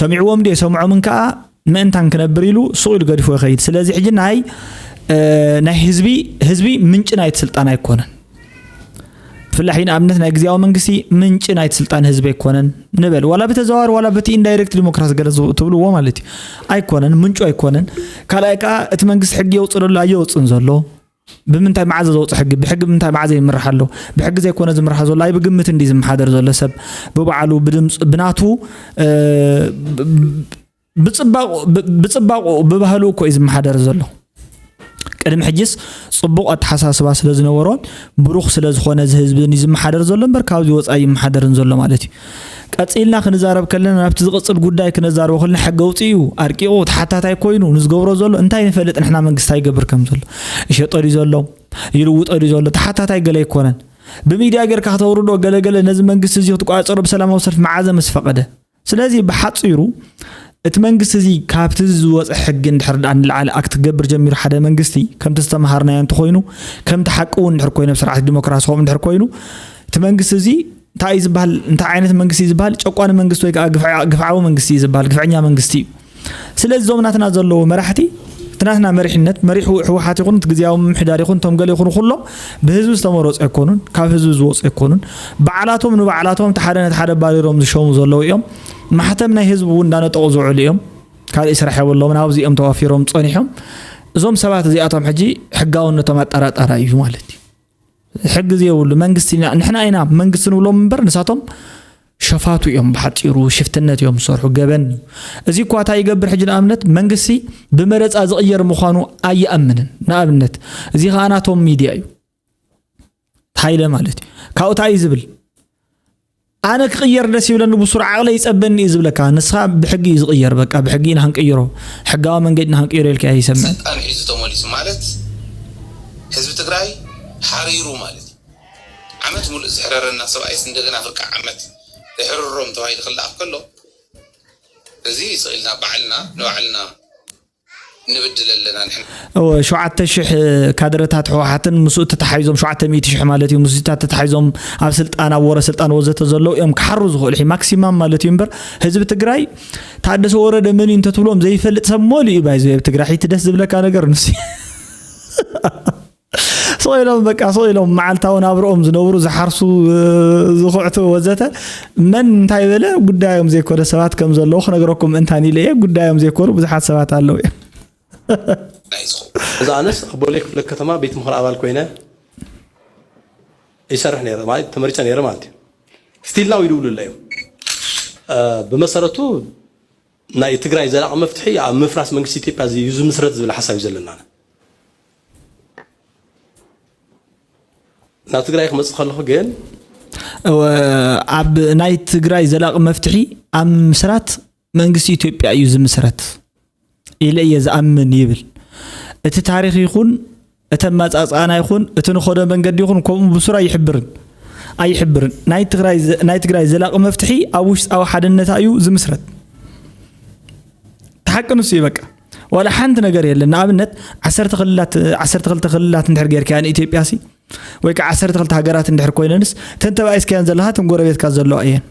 ሰሚዕዎም ዶ የሰምዖምን ከዓ ምእንታን ክነብር ኢሉ ሱቕ ኢሉ ገዲፎ ይኸይድ። ስለዚ ሕጂ ናይ ናይ ህዝቢ ህዝቢ ምንጭ ናይቲ ስልጣን ኣይኮነን። ብፍላይ ንኣብነት ናይ ግዜያዊ መንግስቲ ምንጪ ናይቲ ስልጣን ህዝቢ ኣይኮነን ንበል። ዋላ ብተዘዋዋሪ ዋላ በቲ ኢንዳይሬክት ዲሞክራሲ ገለ ትብልዎ ማለት እዩ። ኣይኮነን፣ ምንጩ ኣይኮነን። ካልኣይ ከዓ እቲ መንግስቲ ሕጊ የውፅእ ዘሎ ኣየወፅእን ዘሎ ብምንታይ መዓዘ ዘውፅእ ሕጊ ብሕጊ ብምንታይ መዓዘ ይምራሕ ኣሎ? ብሕጊ ዘይኮነ ዝምራሕ ዘሎ ኣይ ብግምት እንዲ ዝመሓደር ዘሎ ሰብ ብባዕሉ ብድምፁ ብናቱ ብፅባቑ ብባህሉ እኮ እዩ ዝመሓደር ዘሎ። ቅድሚ ሕጅስ ፅቡቕ ኣተሓሳስባ ስለ ዝነበሮን ብሩኽ ስለ ዝኾነ እዚ ህዝቢ እዩ ዝመሓደር ዘሎ እምበር ካብዚ ወፃኢ ይመሓደርን ዘሎ ማለት እዩ። ቀፂልና ክንዛረብ ከለና ናብቲ ዝቕፅል ጉዳይ ክነዛርቦ ከለና ሕጊ ኣውፂኡ ኣርቂቑ ተሓታታይ ኮይኑ ንዝገብሮ ዘሎ እንታይ ንፈልጥ ንሕና መንግስቲ ኣይገብር ከም ዘሎ ይሸጦ ድዩ ዘሎ ይልውጦ ድዩ ዘሎ ተሓታታይ ገለ ኣይኮነን። ብሚድያ ጌርካ ክተውርዶ ገለገለ ነዚ መንግስቲ እዚ ክትቋፀሮ ብሰላማዊ ሰልፊ መዓዘ ምስ ፈቐደ ስለዚ ብሓፂሩ እቲ መንግስቲ እዚ ካብቲ ዝወፀ ሕጊ እንድሕር ደኣ ንላዕሊ ኣክት ክገብር ጀሚሩ ሓደ መንግስቲ ከምቲ ዝተምሃርናዮ እንተኮይኑ ከምቲ ሓቂ እውን እንድሕር ኮይኑ ኣብ ስርዓት ዲሞክራሲ ከምኡ እንድሕር ኮይኑ እቲ መንግስቲ እዚ እንታይ እዩ ዝበሃል እንታይ ዓይነት መንግስቲ እዩ ዝበሃል ጨቋኒ መንግስቲ ወይ ከዓ ግፍዓዊ መንግስቲ እዩ ዝበሃል ግፍዐኛ መንግስቲ እዩ ስለዚ እዞም ናትና ዘለዉ መራሕቲ እቲ ናትና መሪሕነት መሪሑ ህወሓት ይኹን እቲ ግዜያዊ ምምሕዳር ይኹን እቶም ገለ ይኹኑ ኩሎም ብህዝቢ ዝተመረፁ ኣይኮኑን ካብ ህዝቢ ዝወፁ ኣይኮኑን ባዕላቶም ንባዕላቶም እቲ ሓደ ነቲ ሓደ ባሪሮም ዝሸሙ ዘለዉ እዮም ማሕተም ናይ ህዝቢ እውን እንዳነጠቑ ዝውዕሉ እዮም ካልእ ስራሕ የብሎምን ኣብዚ እዮም ተዋፊሮም ፀኒሖም እዞም ሰባት እዚኣቶም ሕጂ ሕጋውነቶም ኣጠራጣራ እዩ ማለት እዩ ሕጊ ዘይብሉ መንግስቲ ኢና ንሕና ኢና መንግስቲ ንብሎም እምበር ንሳቶም ሸፋቱ እዮም ብሓፂሩ ሽፍትነት እዮም ዝሰርሑ ገበን እዩ እዚ እኳ እንታይ ይገብር ሕጂ ንኣብነት መንግስቲ ብመረፃ ዝቕየር ምዃኑ ኣይኣምንን ንኣብነት እዚ ከዓ ናቶም ሚድያ እዩ ሃይለ ማለት እዩ ካብኡ እንታይ እዩ ዝብል ኣነ ክቕየር ደስ ይብለኒ ብሱር ዓቕለ ይፀበኒ እዩ ዝብለካ ንስኻ ብሕጊ እዩ ዝቕየር በቃ ብሕጊ ኢና ክንቅይሮ ሕጋዊ መንገዲ ኢና ክንቅይሮ ኢልካ ይሰምዕ ስልጣን ሒዙ ተመሊሱ ማለት ህዝቢ ትግራይ ሓሪሩ ማለት እዩ ዓመት ሙሉእ ዝሕረረና ሰብኣይስ እንደገና ፍርቂ ዓመት ይሕርሮም ተባሂሉ ክለኣኽ ከሎ እዚ ስቕ ኢልና ባዕልና ንባዕልና ንብድል ኣለና ንሕና። እወ፣ ሸውዓተ ሽሕ ካድረታት ህወሓትን ምስኡ ተተሓሒዞም፣ ሸውዓተ ሚእቲ ሽሕ ማለት እዩ፣ ምስኡ ተተሓሒዞም ኣብ ስልጣን፣ ኣብ ወረ ስልጣን ወዘተ ዘለዉ እዮም ክሓሩ ዝኽእሉ። ሕጂ ማክሲማም ማለት እዩ እምበር፣ ህዝቢ ትግራይ ታደሰ ወረደ መን እዩ እንተትብሎም ዘይፈልጥ ሰብ መሉ እዩ። ባይዘ ኣብ ትግራይ ሕጂ ደስ ዝብለካ ነገር ንሱ እዩ። ስቕ ኢሎም በቃ፣ ስቕ ኢሎም መዓልታዊ ናብርኦም ዝነብሩ፣ ዝሓርሱ፣ ዝኹዕቱ ወዘተ፣ መን እንታይ በለ ጉዳዮም ዘይኮነ ሰባት ከም ዘለዉ ክነግረኩም ምእንታን ኢለ እየ። ጉዳዮም ዘይኮኑ ብዙሓት ሰባት ኣለዉ እዮም። ናይ ዝኹ እዛ ኣነስ ኣብ ቦሌ ክፍለ ከተማ ቤት ምኽሪ ኣባል ኮይነ ይሰርሕ ነይረ ማለት ተመሪፀ ነይረ ማለት እዩ። ስቲል ናው ይድውሉ ኣለዮም። ብመሰረቱ ናይ ትግራይ ዘላቂ መፍትሒ ኣብ ምፍራስ መንግስቲ ኢትዮጵያ እዩ ዝምስረት ዝብል ሓሳብ እዩ ዘለና። ናብ ትግራይ ክመፅእ ከለኹ ግን እወ፣ ኣብ ናይ ትግራይ ዘላቂ መፍትሒ ኣብ ምስራት መንግስቲ ኢትዮጵያ እዩ ዝምስረት ኢለ እየ ዝኣምን ይብል። እቲ ታሪኽ ይኹን እቲ ኣመፃፅኣና ይኹን እቲ ንኸዶ መንገዲ ይኹን ከምኡ ብሱር ኣይሕብርን ኣይሕብርን። ናይ ትግራይ ዘ- ናይ ትግራይ ዘላቂ መፍትሒ ኣብ ውሽጣዊ ሓድነታ እዩ ዝምስረት። ተሓቂ ንሱ እዩ በቃ። ዋላ ሓንቲ ነገር የለን። ንኣብነት ዓሰርተ ክልላት ዓሰርተ ክልተ ክልላት እንድሕር ጌርካያ ንኢትዮጵያ ሲ ወይ ከዓ ዓሰርተ ክልተ ሃገራት እንድሕር ኮይነንስ እተን ተባኢስካያን ዘለኻ እተን ጎረቤትካ ዘለዋ እየን።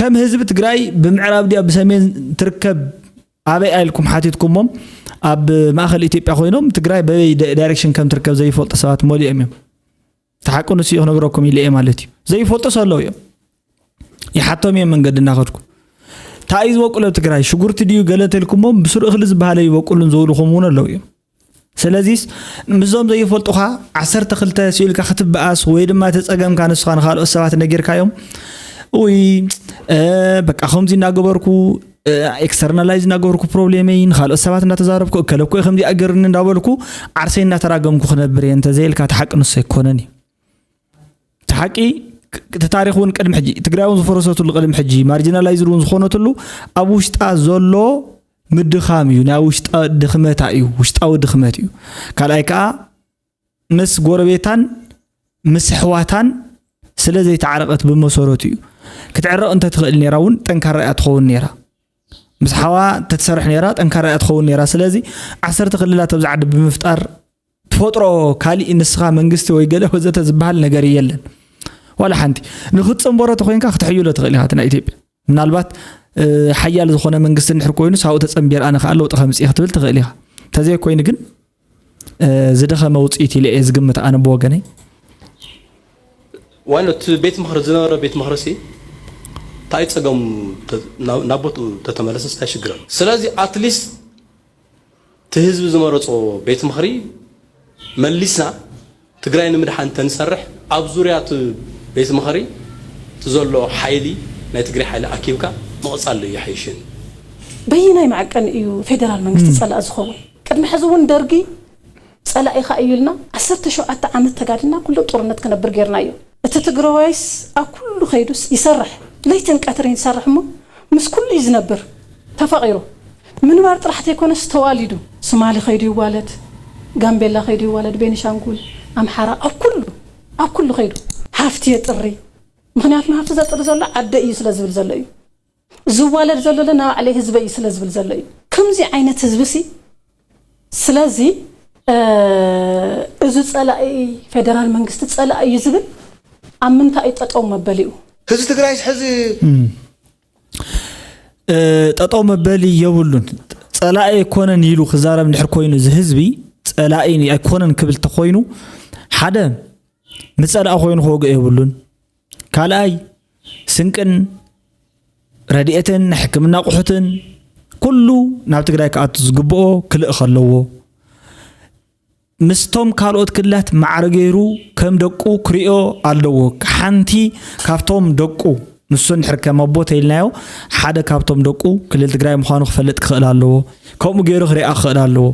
ከም ህዝቢ ትግራይ ብምዕራብ ድያ ብሰሜን ትርከብ ኣበይ ኣልኩም ሓቲትኩሞም ኣብ ማእኸል ኢትዮጵያ ኮይኖም ትግራይ በበይ ዳይሬክሽን ከም ትርከብ ዘይፈልጡ ሰባት መሊኦም እዮም። ተሓቁ ንሱ ክነግረኩም ኢለ እየ ማለት እዩ። ዘይፈልጡ ሰለዉ እዮም። ይሓቶም እዮም መንገዲ እናኸድኩ እንታይ እዩ ዝበቁል ኣብ ትግራይ ሽጉርቲ ድዩ ገለ ተልኩሞም ብስሩ እኽሊ ዝበሃለ ይበቁልን ዝብሉ ከምኡ እውን ኣለዉ እዮም። ስለዚስ ምስዞም ዘይፈልጡኻ ዓሰርተ ክልተ ስኢልካ ክትበኣስ ወይ ድማ እቲ ጸገምካ ንስኻ ንኻልኦት ሰባት ነጊርካዮም ውይ በቃ ከምዚ እናገበርኩ ኤክስተርናላይዝ እናገበርኩ ፕሮብሌመይ ንኻልኦት ሰባት እናተዛረብኩ እከለኩ ከምዚ ኣገርኒ እንዳበልኩ ዓርሰይ እናተራገምኩ ክነብር እየ እንተዘይልካ እቲ ሓቂ ንሱ ኣይኮነን እዩ። እቲ ሓቂ እቲ ታሪክ እውን ቅድሚ ሕጂ ትግራይ እውን ዝፈረሰትሉ ቅድሚ ሕጂ ማርጂናላይዝድ እውን ዝኾነትሉ ኣብ ውሽጣ ዘሎ ምድኻም እዩ። ናይ ውሽጣ ድኽመታ እዩ፣ ውሽጣዊ ድኽመት እዩ። ካልኣይ ከዓ ምስ ጎረቤታን ምስ ኣሕዋታን ስለ ዘይተዓረቐት ብመሰረቱ እዩ። ክትዕረቕ እንተትኽእል ነይራ እውን ጠንካራ እያ ትኸውን ነይራ። ምስ ሓዋ እንተትሰርሕ ነይራ ጠንካራ እያ ትኸውን ነይራ። ስለዚ ዓሰርተ ክልላት ኣብዚ ዓዲ ብምፍጣር ትፈጥሮ ካሊእ ንስኻ መንግስቲ ወይ ገለ ወዘተ ዝበሃል ነገር የለን። ዋላ ሓንቲ ንክትፅንበሮ ተኮይንካ ክተሕይሎ ትኽእል ኢኻ እቲ ናይ ኢትዮጵያ ምናልባት ሓያል ዝኾነ መንግስቲ እንድሕር ኮይኑ ሳብኡ ተፀንቢር ኣነ ከዓ ለውጢ ከምፅእ ክትብል ትኽእል ኢኻ። ተዘይኮይኑ ግን ዝደኸመ ውፅኢት ኢለ እየ ዝግምት ኣነ ብወገነይ። ዋይኖ እቲ ቤት ምኽሪ ዝነበረ ቤት ምኽሪ ሲ እንታይ ፀገም ናብ ቦትኡ ተተመለሰ እንታይ ሽግር ኣሎ? ስለዚ ኣትሊስት እቲ ህዝቢ ዝመረፆ ቤት ምኽሪ መሊስና ትግራይ ንምድሓን ተንሰርሕ ኣብ ዙርያ እቲ ቤት ምኽሪ እቲ ዘሎ ሓይሊ ናይ ትግራይ ሓይሊ ኣኪብካ ምቕፃል ዶ ይሓይሽን? በየናይ መዐቀኒ እዩ ፌደራል መንግስቲ ፀላእ ዝኸውን? ቅድሚ ሕዚ እውን ደርጊ ፀላኢኻ እዩ ኢልና ዓሰርተ ሸውዓተ ዓመት ተጋድልና ኩሉ ጦርነት ክነብር ጌርና እዩ። እቲ ትግራዋይስ ኣብ ኩሉ ከይዱስ ይሰርሕ ለይትን ቀትርን ይሰርሕ እሞ ምስ ኩሉ እዩ ዝነብር ተፋቒሩ ምንባር ጥራሕ ተይኮነስ ተዋሊዱ ሶማሊ ከይዱ ይዋለድ ጋምቤላ ከይዱ ይዋለድ ቤኒሻንጉል ኣምሓራ ኣብ ኩሉ ኣብ ኩሉ ከይዱ ሃፍቲ የጥሪ ምክንያቱ ሃፍቲ ዘጥሪ ዘሎ ዓደ እዩ ስለ ዝብል ዘሎ እዩ ዝዋለድ ዘሎ ለ ናባዕለይ ህዝበ እዩ ስለ ዝብል ዘሎ እዩ ከምዚ ዓይነት ህዝቢ ሲ ስለዚ እዚ ፀላኢ ፌደራል መንግስቲ ፀላኢ እዩ ዝብል ኣብ ምንታይ እዩ ጠጠው መበሊኡ ህዝቢ ትግራይ ሕዚ ጠጠው መበሊ የብሉን። ፀላኢ ኣይኮነን ኢሉ ክዛረብ እንድሕር ኮይኑ እዚ ህዝቢ ፀላኢ ኣይኮነን ክብል ተኮይኑ ሓደ ምፀላኢ ኮይኑ ክወግኦ የብሉን። ካልኣይ ስንቅን ረድኤትን ናይ ሕክምና ኣቑሑትን ኩሉ ናብ ትግራይ ክኣቱ ዝግብኦ ክልእኽ ኣለዎ። ምስቶም ካልኦት ክልላት ማዕረ ገይሩ ከም ደቁ ክሪኦ ኣለዎ። ሓንቲ ካብቶም ደቁ ንሱ እንድሕር ከም ኣቦ ተይልናዮ ሓደ ካብቶም ደቁ ክልል ትግራይ ምዃኑ ክፈልጥ ክኽእል ኣለዎ። ከምኡ ገይሩ ክሪኣ ክኽእል ኣለዎ።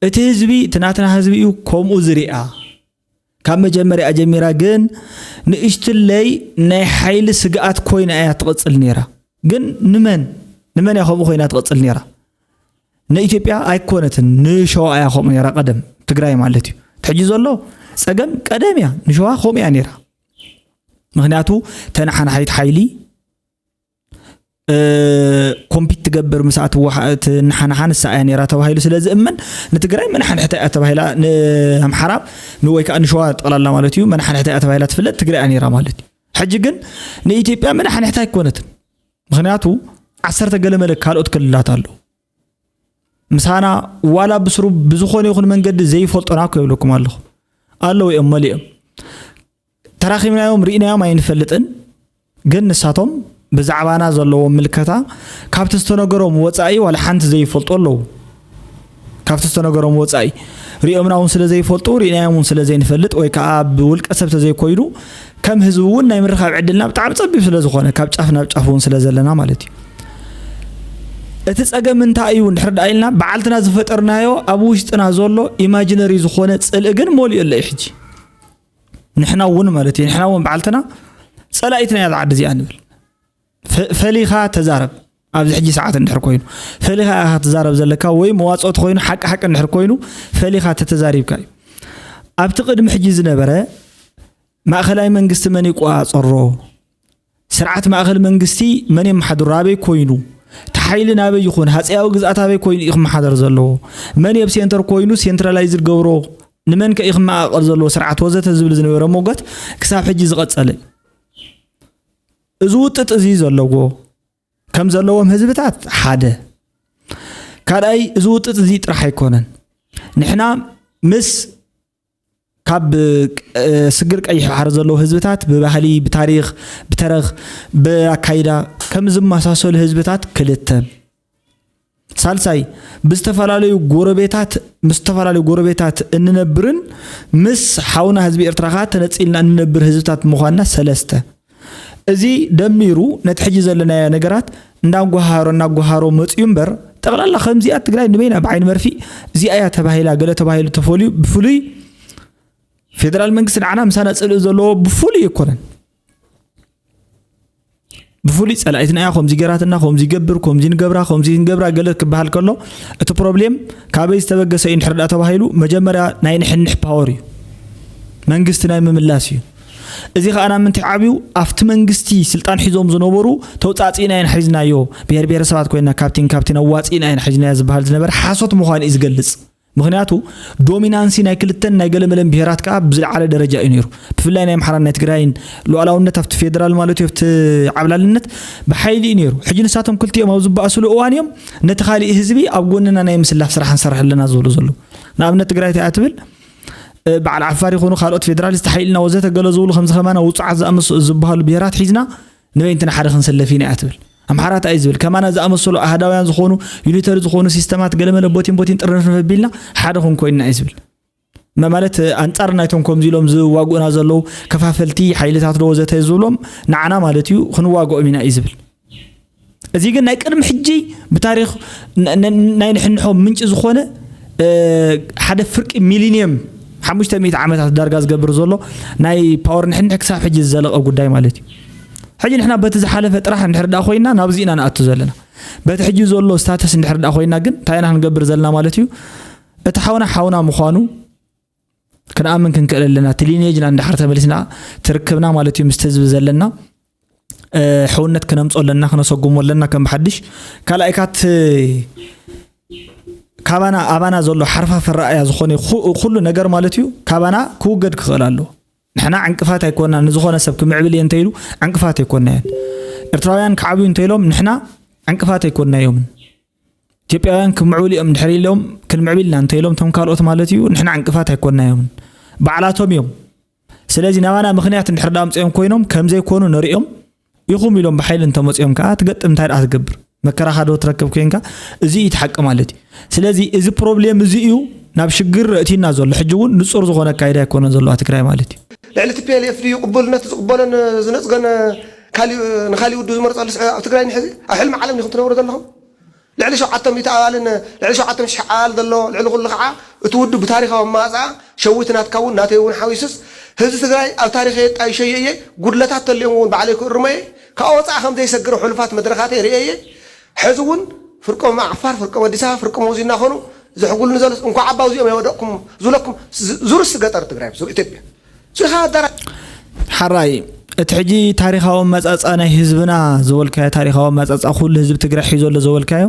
እቲ ህዝቢ እቲ ናትና ህዝቢ እዩ ከምኡ ዝሪኣ። ካብ መጀመርያ ጀሚራ ግን ንእሽትለይ ናይ ሓይሊ ስግኣት ኮይና እያ ትቕፅል ነይራ። ግን ንመን ንመን እያ ከምኡ ኮይና ትቕፅል ነይራ? ንኢትዮጵያ ኣይኮነትን ንሸዋ እያ ከምኡ ነይራ ቀደም ትግራይ ማለት እዩ። ሕጂ ዘሎ ፀገም ቀደም እያ ንሸዋ ከምኡ እያ ነይራ። ምክንያቱ ተነሓናሓይት ሓይሊ ኮምፒት ትገብር፣ ምስኣ ትወሓ-፣ ትነሓንሓ ንሳ እያ ነይራ ተባሂሉ ስለ ዝእመን፣ ንትግራይ መናሓንሕታ እያ ተባሂላ፣ ንኣምሓራ ን-፣ ወይ ከዓ ንሸዋ ጠቕላላ ማለት እዩ፣ መናሓንሕታ እያ ተባሂላ ትፍለጥ ትግራይ እያ ነይራ ማለት እዩ። ሕጂ ግን ንኢትዮጵያ መናሓንሕታ ኣይኮነትን። ምኽንያቱ ዓሰርተ ገለ መለ ካልኦት ክልላት ኣለዉ። ምሳና ዋላ ብስሩ ብዝኾነ ይኹን መንገዲ ዘይፈልጡና እኮ ይብለኩም ኣለኹ። ኣለዉ እዮም መሊኦም። ተራኺብናዮም ርኢናዮም ኣይንፈልጥን፣ ግን ንሳቶም ብዛዕባና ዘለዎም ምልከታ ካብቲ ዝተነገሮም ወጻኢ ዋላ ሓንቲ ዘይፈልጡ ኣለዉ። ካብቲ ዝተነገሮም ወጻኢ ሪኦምና እውን ስለ ዘይፈልጡ፣ ርኢናዮም እውን ስለ ዘይንፈልጥ፣ ወይ ከዓ ብውልቀ ሰብ ተዘይኮይኑ ከም ህዝቢ እውን ናይ ምርኻብ ዕድልና ብጣዕሚ ጸቢብ ስለ ዝኾነ፣ ካብ ጫፍ ናብ ጫፍ እውን ስለ ዘለና ማለት እዩ። እቲ ጸገም እንታይ እዩ እንድሕር ደኣ ኢልና፣ በዓልትና ዝፈጠርናዮ ኣብ ውሽጥና ዘሎ ኢማጂነሪ ዝኾነ ጽልኢ ግን መሊኡ ኣሎ እዩ ሕጂ። ንሕና እውን ማለት እዩ፣ ንሕና እውን በዓልትና ጸላኢትና እያ እዛ ዓዲ እዚኣ ንብል። ፈ-፣ ፈሊኻ ተዛረብ። ኣብዚ ሕጂ ሰዓት እንድሕር ኮይኑ፣ ፈሊኻ ኢኻ ትዛረብ ዘለካ፣ ወይ መዋጽኦ ተኾይኑ፣ ሓቂ ሓቂ እንድሕር ኮይኑ፣ ፈሊኻ ተተዛሪብካ እዩ። ኣብቲ ቅድሚ ሕጂ ዝነበረ ማእኸላይ መንግስቲ መን ይቆጻጸሮ? ስርዓት ማእኸል መንግስቲ መን የመሓድሮ? ኣበይ ኮይኑ? እቲ ሓይሊ ናበይ ይኹን? ሃፀያዊ ግዝኣት ኣበይ ኮይኑ እዩ ክመሓደር ዘለዎ? መን እዩ ኣብ ሴንተር ኮይኑ ሴንትራላይዝ ዝገብሮ? ንመን ከ እዩ ክመቓቐል ዘለዎ ስርዓት? ወዘተ ዝብል ዝነበረ ሞገት ክሳብ ሕጂ ዝቐጸለ እዩ። እዚ ውጥጥ እዚ ዘለዎ ከም ዘለዎም ህዝብታት ሓደ። ካልኣይ፣ እዚ ውጥጥ እዚ ጥራሕ ኣይኮነን። ንሕና ምስ ካብ፣ እ፣ ስግር ቀይሕ ባሕሪ ዘለዉ ህዝብታት ብባህሊ፣ ብታሪኽ፣ ብተረኽ፣ ብኣካይዳ ከም ዝመሳሰሉ ህዝብታት ክልተ። ሳልሳይ፣ ብዝተፈላለዩ ጎረቤታት፣ ምስ ዝተፈላለዩ ጎረቤታት እንነብርን ምስ ሓውና ህዝቢ ኤርትራ ኸኣ ተነጺልና እንነብር ህዝብታት ምዃንና ሰለስተ። እዚ ደሚሩ ነቲ ሕጂ ዘለናዮ ነገራት እንዳጓሃሮ፣ እናጓሃሮ መጽዩ እምበር፣ ጠቕላላ ከምዚኣ ትግራይ ንበይና ብዓይኒ መርፍእ እዚኣ እያ ተባሂላ፣ ገለ ተባሂሉ ተፈልዩ፣ ብፍሉይ ፌደራል መንግስቲ ንዓና ምሳና ጽልኢ ዘለዎ ብፍሉይ ኣይኮነን። ብፍሉይ ጸላኢትና እያ፣ ከምዚ ገይራትና፣ ከምዚ ይገብር፣ ከምዚ ንገብራ፣ ከምዚ ንገብራ ገለ ክበሃል ከሎ፣ እቲ ፕሮብሌም ካበይ ዝተበገሰ እዩ እንድሕር ደኣ ተባሂሉ፣ መጀመርያ ናይ ንሕንሕ ፓወር እዩ። መንግስቲ ናይ ምምላስ እዩ። እዚ ኸኣ ናብ ምንታይ ዓብዩ? ኣብቲ መንግስቲ ስልጣን ሒዞም ዝነበሩ ተውጻጺእና ኢና ሒዝናዮ፣ ብሄር ብሄረሰባት ኮይና ካብቲን ካብቲን ኣዋጺእና ኢና ሒዝናዮ ዝበሃል ዝነበረ ሓሶት ምዃኑ እዩ ዝገልጽ። ምኽንያቱ ዶሚናንሲ ናይ ክልተን ናይ ገለመለን ብሄራት ከኣ ብዝለዓለ ደረጃ እዩ ነይሩ። ብፍላይ ናይ ኣምሓራን ናይ ትግራይን ሉዓላውነት ኣብቲ ፌደራል ማለት እዩ፣ ኣብቲ ዓብላልነት ብሓይሊ እዩ ነይሩ። ሕጂ ንሳቶም ክልቲኦም ኣብ ዝበኣስሉ እዋን እዮም ነቲ ካሊእ ህዝቢ ኣብ ጎንና ናይ ምስላፍ ስራሕ ንሰርሕ ኣለና ዝብሉ ዘለዉ። ንኣብነት ትግራይ እንታይ እያ ትብል? እ፣ በዓል ዓፋር ይኹኑ ካልኦት ፌደራሊስት ሓይልና ወዘተ ገለ ዝብሉ ከምዚ ከማና ውጹዓት ዝኣመስ-፣ ዝበሃሉ ብሄራት ሒዝና ንበይንትና ሓደ ክንሰለፍ ኢና እያ ትብል። ኣምሓራ እንታይ እዩ ዝብል? ከማና ዝኣመሰሉ ኣሃዳውያን ዝኾኑ፣ ዩኒተሪ ዝኾኑ ሲስተማት ገለመለ ቦቲን ቦቲን ጥርንፍንፍ ኣቢልና ሓደ ክንኮይንና እዩ ዝብል። መ-፣ ማለት ኣንጻር ናይቶም ከምዚ ኢሎም ዝዋግኡና ዘለዉ ከፋፈልቲ ሓይልታት ዶ ወዘተ ዝብሎም ንዓና ማለት እዩ ክንዋግኦም ኢና እዩ ዝብል። እዚ ግን ናይ ቅድሚ ሕጂ ብታሪኽ ን-፣ ን-፣ ናይ ንሕንሖ ምንጪ ዝኾነ፣ እ፣ ሓደ ፍርቂ ሚሊኒየም፣ ሓሙሽተ ሚእቲ ዓመታት ዳርጋ ዝገብር ዘሎ ናይ ፓወር ንሕንሕ ክሳብ ሕጂ ዝዘለቐ ጉዳይ ማለት እዩ። ሕጂ ንሕና በቲ ዝሓለፈ ጥራሕ እንድሕር ደኣ ኮይና ናብዚ ኢና ንኣቱ ዘለና። በቲ ሕጂ ዘሎ ስታተስ እንድሕር ደኣ ኮይና ግን እንታይ ኢና ክንገብር ዘለና ማለት እዩ? እቲ ሓውና ሓውና ምዃኑ ክንኣምን ክንክእል ኣለና። እቲ ሊኔጅና እንድሕር ተመሊስና ትርክብና ማለት እዩ ምስቲ ህዝቢ ዘለና፣ እ፣ ሕውነት ክነምጾ ኣለና፣ ክነሰጉሞ ኣለና ከም ብሓድሽ። ካልኣይ ካት ካባና ኣባና ዘሎ ሓርፋፍ ኣረኣእያ ዝኾነ ኩ-፣ ኩሉ ነገር ማለት እዩ ካባና ክውገድ ክኽእል ኣለዎ። ንሕና ዕንቅፋት ኣይኮንናን፣ ንዝኾነ ሰብ ክምዕብል እየ እንተኢሉ ዕንቅፋት ኣይኮንናዮን። ኤርትራውያን ክዓብዩ እንተኢሎም ንሕና ዕንቅፋት ኣይኮንናዮምን። ኢትዮጵያውያን ክምዕብሉ እዮም እንድሕር ኢሎም ክንምዕብል ኢና እንተኢሎም እቶም ካልኦት ማለት እዩ ንሕና ዕንቅፋት ኣይኮንናዮምን። ባዕላቶም እዮም። ስለዚ ናባና ምኽንያት እንድሕር ዳምፅኦም ኮይኖም ከም ዘይኮኑ ንሪኦም ኢኹም ኢሎም ብሓይሊ እንተመፅኦም ከዓ ትገጥም እንታይ ደኣ ትገብር? መከራኻ ዶ ትረክብ ኮይንካ? እዚ እዩ እቲ ሓቂ ማለት እዩ። ስለዚ እዚ ፕሮብሌም እዚ እዩ ናብ ሽግር ረእቲና ዘሎ። ሕጂ እውን ንፁር ዝኾነ ኣካይዳ ኣይኮነን ዘለዋ ትግራይ ማለት እዩ። ልዕሊ ቲ ፒ ኤል ኤፍ ድዩ ቅቡልነት ዝቕበሎን ዝነፅገን ካሊእ ንካሊእ ውድብ ዝመርፀሉ ስዕ ኣብ ትግራይ ንሕዚ ኣብ ሕልሚ ዓለም ዲኹም ትነብሩ ዘለኹም? ልዕሊ ሸውዓተ ሚእቲ ኣባልን ልዕሊ ሸውዓተ ሚእቲ ሽሕ ኣባል ዘሎ ልዕሊ ኩሉ ከዓ እቲ ውድብ ብታሪኻዊ ኣመፃፅኣ ሸዊት ናትካ እውን ናተይ እውን ሓዊሱስ ህዝቢ ትግራይ ኣብ ታሪኸ የጣይሸዮ እየ ጉድለታት ተልዮም እውን ባዕለይ ክእርሞ እየ ካብ ወፃኢ ከም ዘይሰግር ሕሉፋት መድረኻተይ ርእየ እየ። ሕዚ እውን ፍርቆም ዓፋር ፍርቆም ኣዲስ ኣበባ ፍርቆም ወዚ እናኾኑ ዘሕጉልኒ ዘሎስ እንኳዕ ኣባ እዚኦም የወደቕኩም ዝብለኩም ዝ-፣ ዙርስ ገጠር ትግራይ ዙር ኢትዮጵያ ሱኻ ኣዳራ ሓራይ እቲ ሕጂ ታሪኻዊ ኣመጻጽኣ ናይ ህዝብና ዝበልካዮ፣ ታሪኻዊ ኣመጻጽኣ ኩሉ ህዝቢ ትግራይ ሒዞ ኣሎ ዝበልካዮ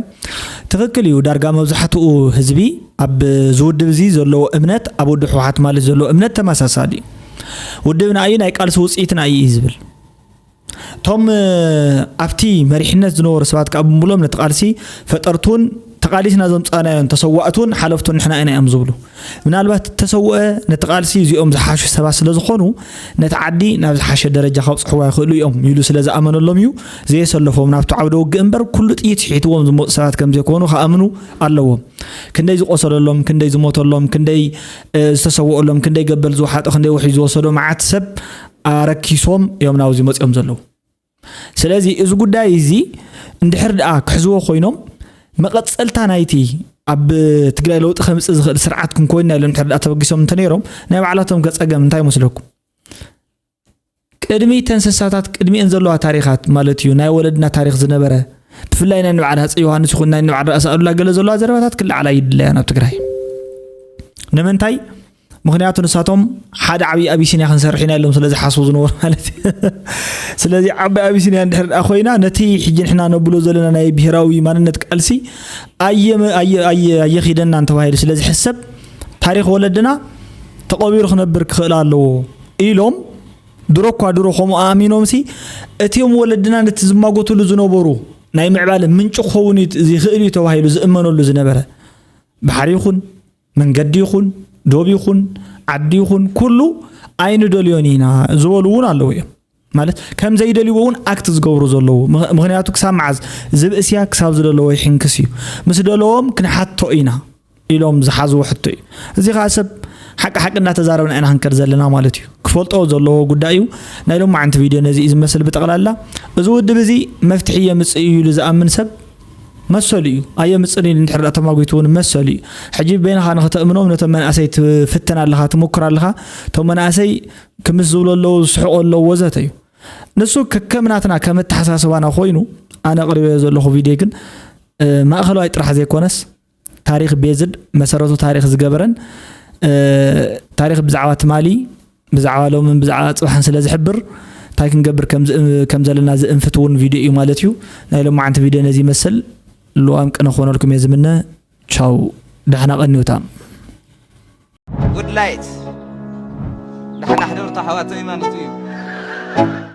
ትኽክል እዩ። ዳርጋ መብዛሕትኡ ህዝቢ ኣብ ዝውድብ እዚ ዘለዎ እምነት፣ ኣብ ውድብ ህወሓት ማለት ዘለዎ እምነት ተመሳሳሊ እዩ። ውድብና እዩ፣ ናይ ቃልሲ ውፅኢትና እዩ እዩ ዝብል። እቶም ኣብቲ መሪሕነት ዝነበሩ ሰባት ከዓ ብምሎም ነቲ ቃልሲ ፈጠርቱን ተቓሊስና ዘምፃናዮን ተሰዋእቱን ሓለፍቱን ንሕና ኢና እዮም ዝብሉ። ምናልባት ተሰውአ ነቲ ቃልሲ እዚኦም ዝሓሹ ሰባት ስለ ዝኾኑ ነቲ ዓዲ ናብ ዝሓሸ ደረጃ ከብፅሕዋ ይኽእሉ እዮም ኢሉ ስለ ዝኣመነሎም እዩ ዘየሰለፎም ናብቲ ዓውደ ውግእ እምበር ኩሉ ጥይት ስሒትዎም ዝመፁ ሰባት ከም ዘይኮኑ ክኣምኑ ኣለዎም። ክንደይ ዝቆሰለሎም፣ ክንደይ ዝሞተሎም፣ ክንደይ ዝተሰወኦሎም፣ ክንደይ ገበል ዝወሓጦ፣ ክንደይ ውሒ ዝወሰዶ መዓት ሰብ ኣረኪሶም እዮም ናብዚ መፅኦም ዘለዉ። ስለዚ እዚ ጉዳይ እዚ እንድሕር ደኣ ክሕዝዎ ኮይኖም መቐፀልታ ናይቲ ኣብ ትግራይ ለውጢ ከምፅእ ዝኽእል ስርዓት ክንኮይንና ኢሎም እንድሕር ደኣ ተበጊሶም እንተነይሮም ናይ ባዕላቶም ከፀገም እንታይ ይመስለኩም? ቅድሚ ተንሰሳታት ቅድሚኤን ዘለዋ ታሪኻት ማለት እዩ ናይ ወለድና ታሪኽ ዝነበረ ብፍላይ ናይ ንባዕል ሃፀይ ዮሃንስ ይኹን ናይ ንባዕል ራእሲ ኣሉላ ገለ ዘለዋ ዘረባታት ክለዓላ ይድለያ ናብ ትግራይ። ንምንታይ? ምኽንያቱ ንሳቶም ሓደ ዓብዪ ኣቢሲንያ ክንሰርሕ ኢና ኢሎም ስለ ዝሓስቡ ዝነበሩ ማለት እዩ። ስለዚ ዓባይ ኣቢሲንያ እንድሕር ደኣ ኮይና ነቲ ሕጂ ንሕና ነብሎ ዘለና ናይ ብሄራዊ ማንነት ቃልሲ ኣየመ- ኣየ- ኣየ- ኣየኺደናን ተባሂሉ ስለ ዝሕሰብ ታሪኽ ወለድና ተቐቢሩ ክነብር ክኽእል ኣለዎ ኢሎም ድሮ እኳ ድሮ ከምኡ ኣእሚኖምሲ እቲኦም ወለድና ነቲ ዝማጎትሉ ዝነበሩ ናይ ምዕባለ ምንጪ ክኸውን እዩ ዝኽእል እዩ ተባሂሉ ዝእመነሉ ዝነበረ ባሕሪ ይኹን መንገዲ ይኹን ዶብ ይኹን ዓዲ ይኹን ኩሉ ኣይንደልዮን ኢና ዝበሉ እውን ኣለዉ እዮም። ማለት ከም ዘይደልይዎ እውን ኣክት ዝገብሩ ዘለዉ ምኽ- ምኽንያቱ ክሳብ መዓዝ ዝብእስያ ክሳብ ዝደለዎ ይሕንክስ እዩ። ምስ ደለዎም ክንሓቶ ኢና ኢሎም ዝሓዝዎ ሕቶ እዩ። እዚ ከዓ ሰብ ሓቂ ሓቂ እናተዛረብና ኢና ክንከድ ዘለና ማለት እዩ። ክፈልጦ ዘለዎ ጉዳይ እዩ። ናይ ሎማዓንቲ ቪድዮ ነዚ እዩ ዝመስል ብጠቕላላ። እዚ ውድብ እዚ መፍትሒ የምፅእ እዩ ኢሉ ዝኣምን ሰብ መሰሉ እዩ። ኣየምፅእን ኢሉ እንድሕር ደኣ ተማጒቱ እውን መሰሉ እዩ። ሕጂ በይንኻ ንኽተእምኖም ነቶም መናእሰይ ትፍትን ኣለኻ፣ ትምኩር ኣለኻ። እቶም መናእሰይ ክምስ ዝብሉ ኣለዉ፣ ዝስሕቑ ኣለዉ ወዘተ እዩ። ንሱ ከከም ናትና ከም ኣተሓሳስባና ኮይኑ ኣነ ኣቕሪበዮ ዘለኹ ቪድዮ ግን ማእኸለዋይ ጥራሕ ዘይኮነስ ታሪኽ ቤዝድ መሰረቱ ታሪኽ ዝገበረን ታሪኽ ብዛዕባ ትማሊ ብዛዕባ ሎምን ብዛዕባ ፅባሕን ስለ ዝሕብር እንታይ ክንገብር ከም ዘለና ዝእንፍት እውን ቪድዮ እዩ ማለት እዩ። ናይ ሎማዓንቲ ቪድዮ ነዚ ይመስል። ልዋም ቅነ ክኾነልኩም እየ ዝምነ። ቻው፣ ዳሕና ቀንዩታ። ጉድ ላይት ዳሕና ሕደሩ ተሓዋተይ ማለት እዩ።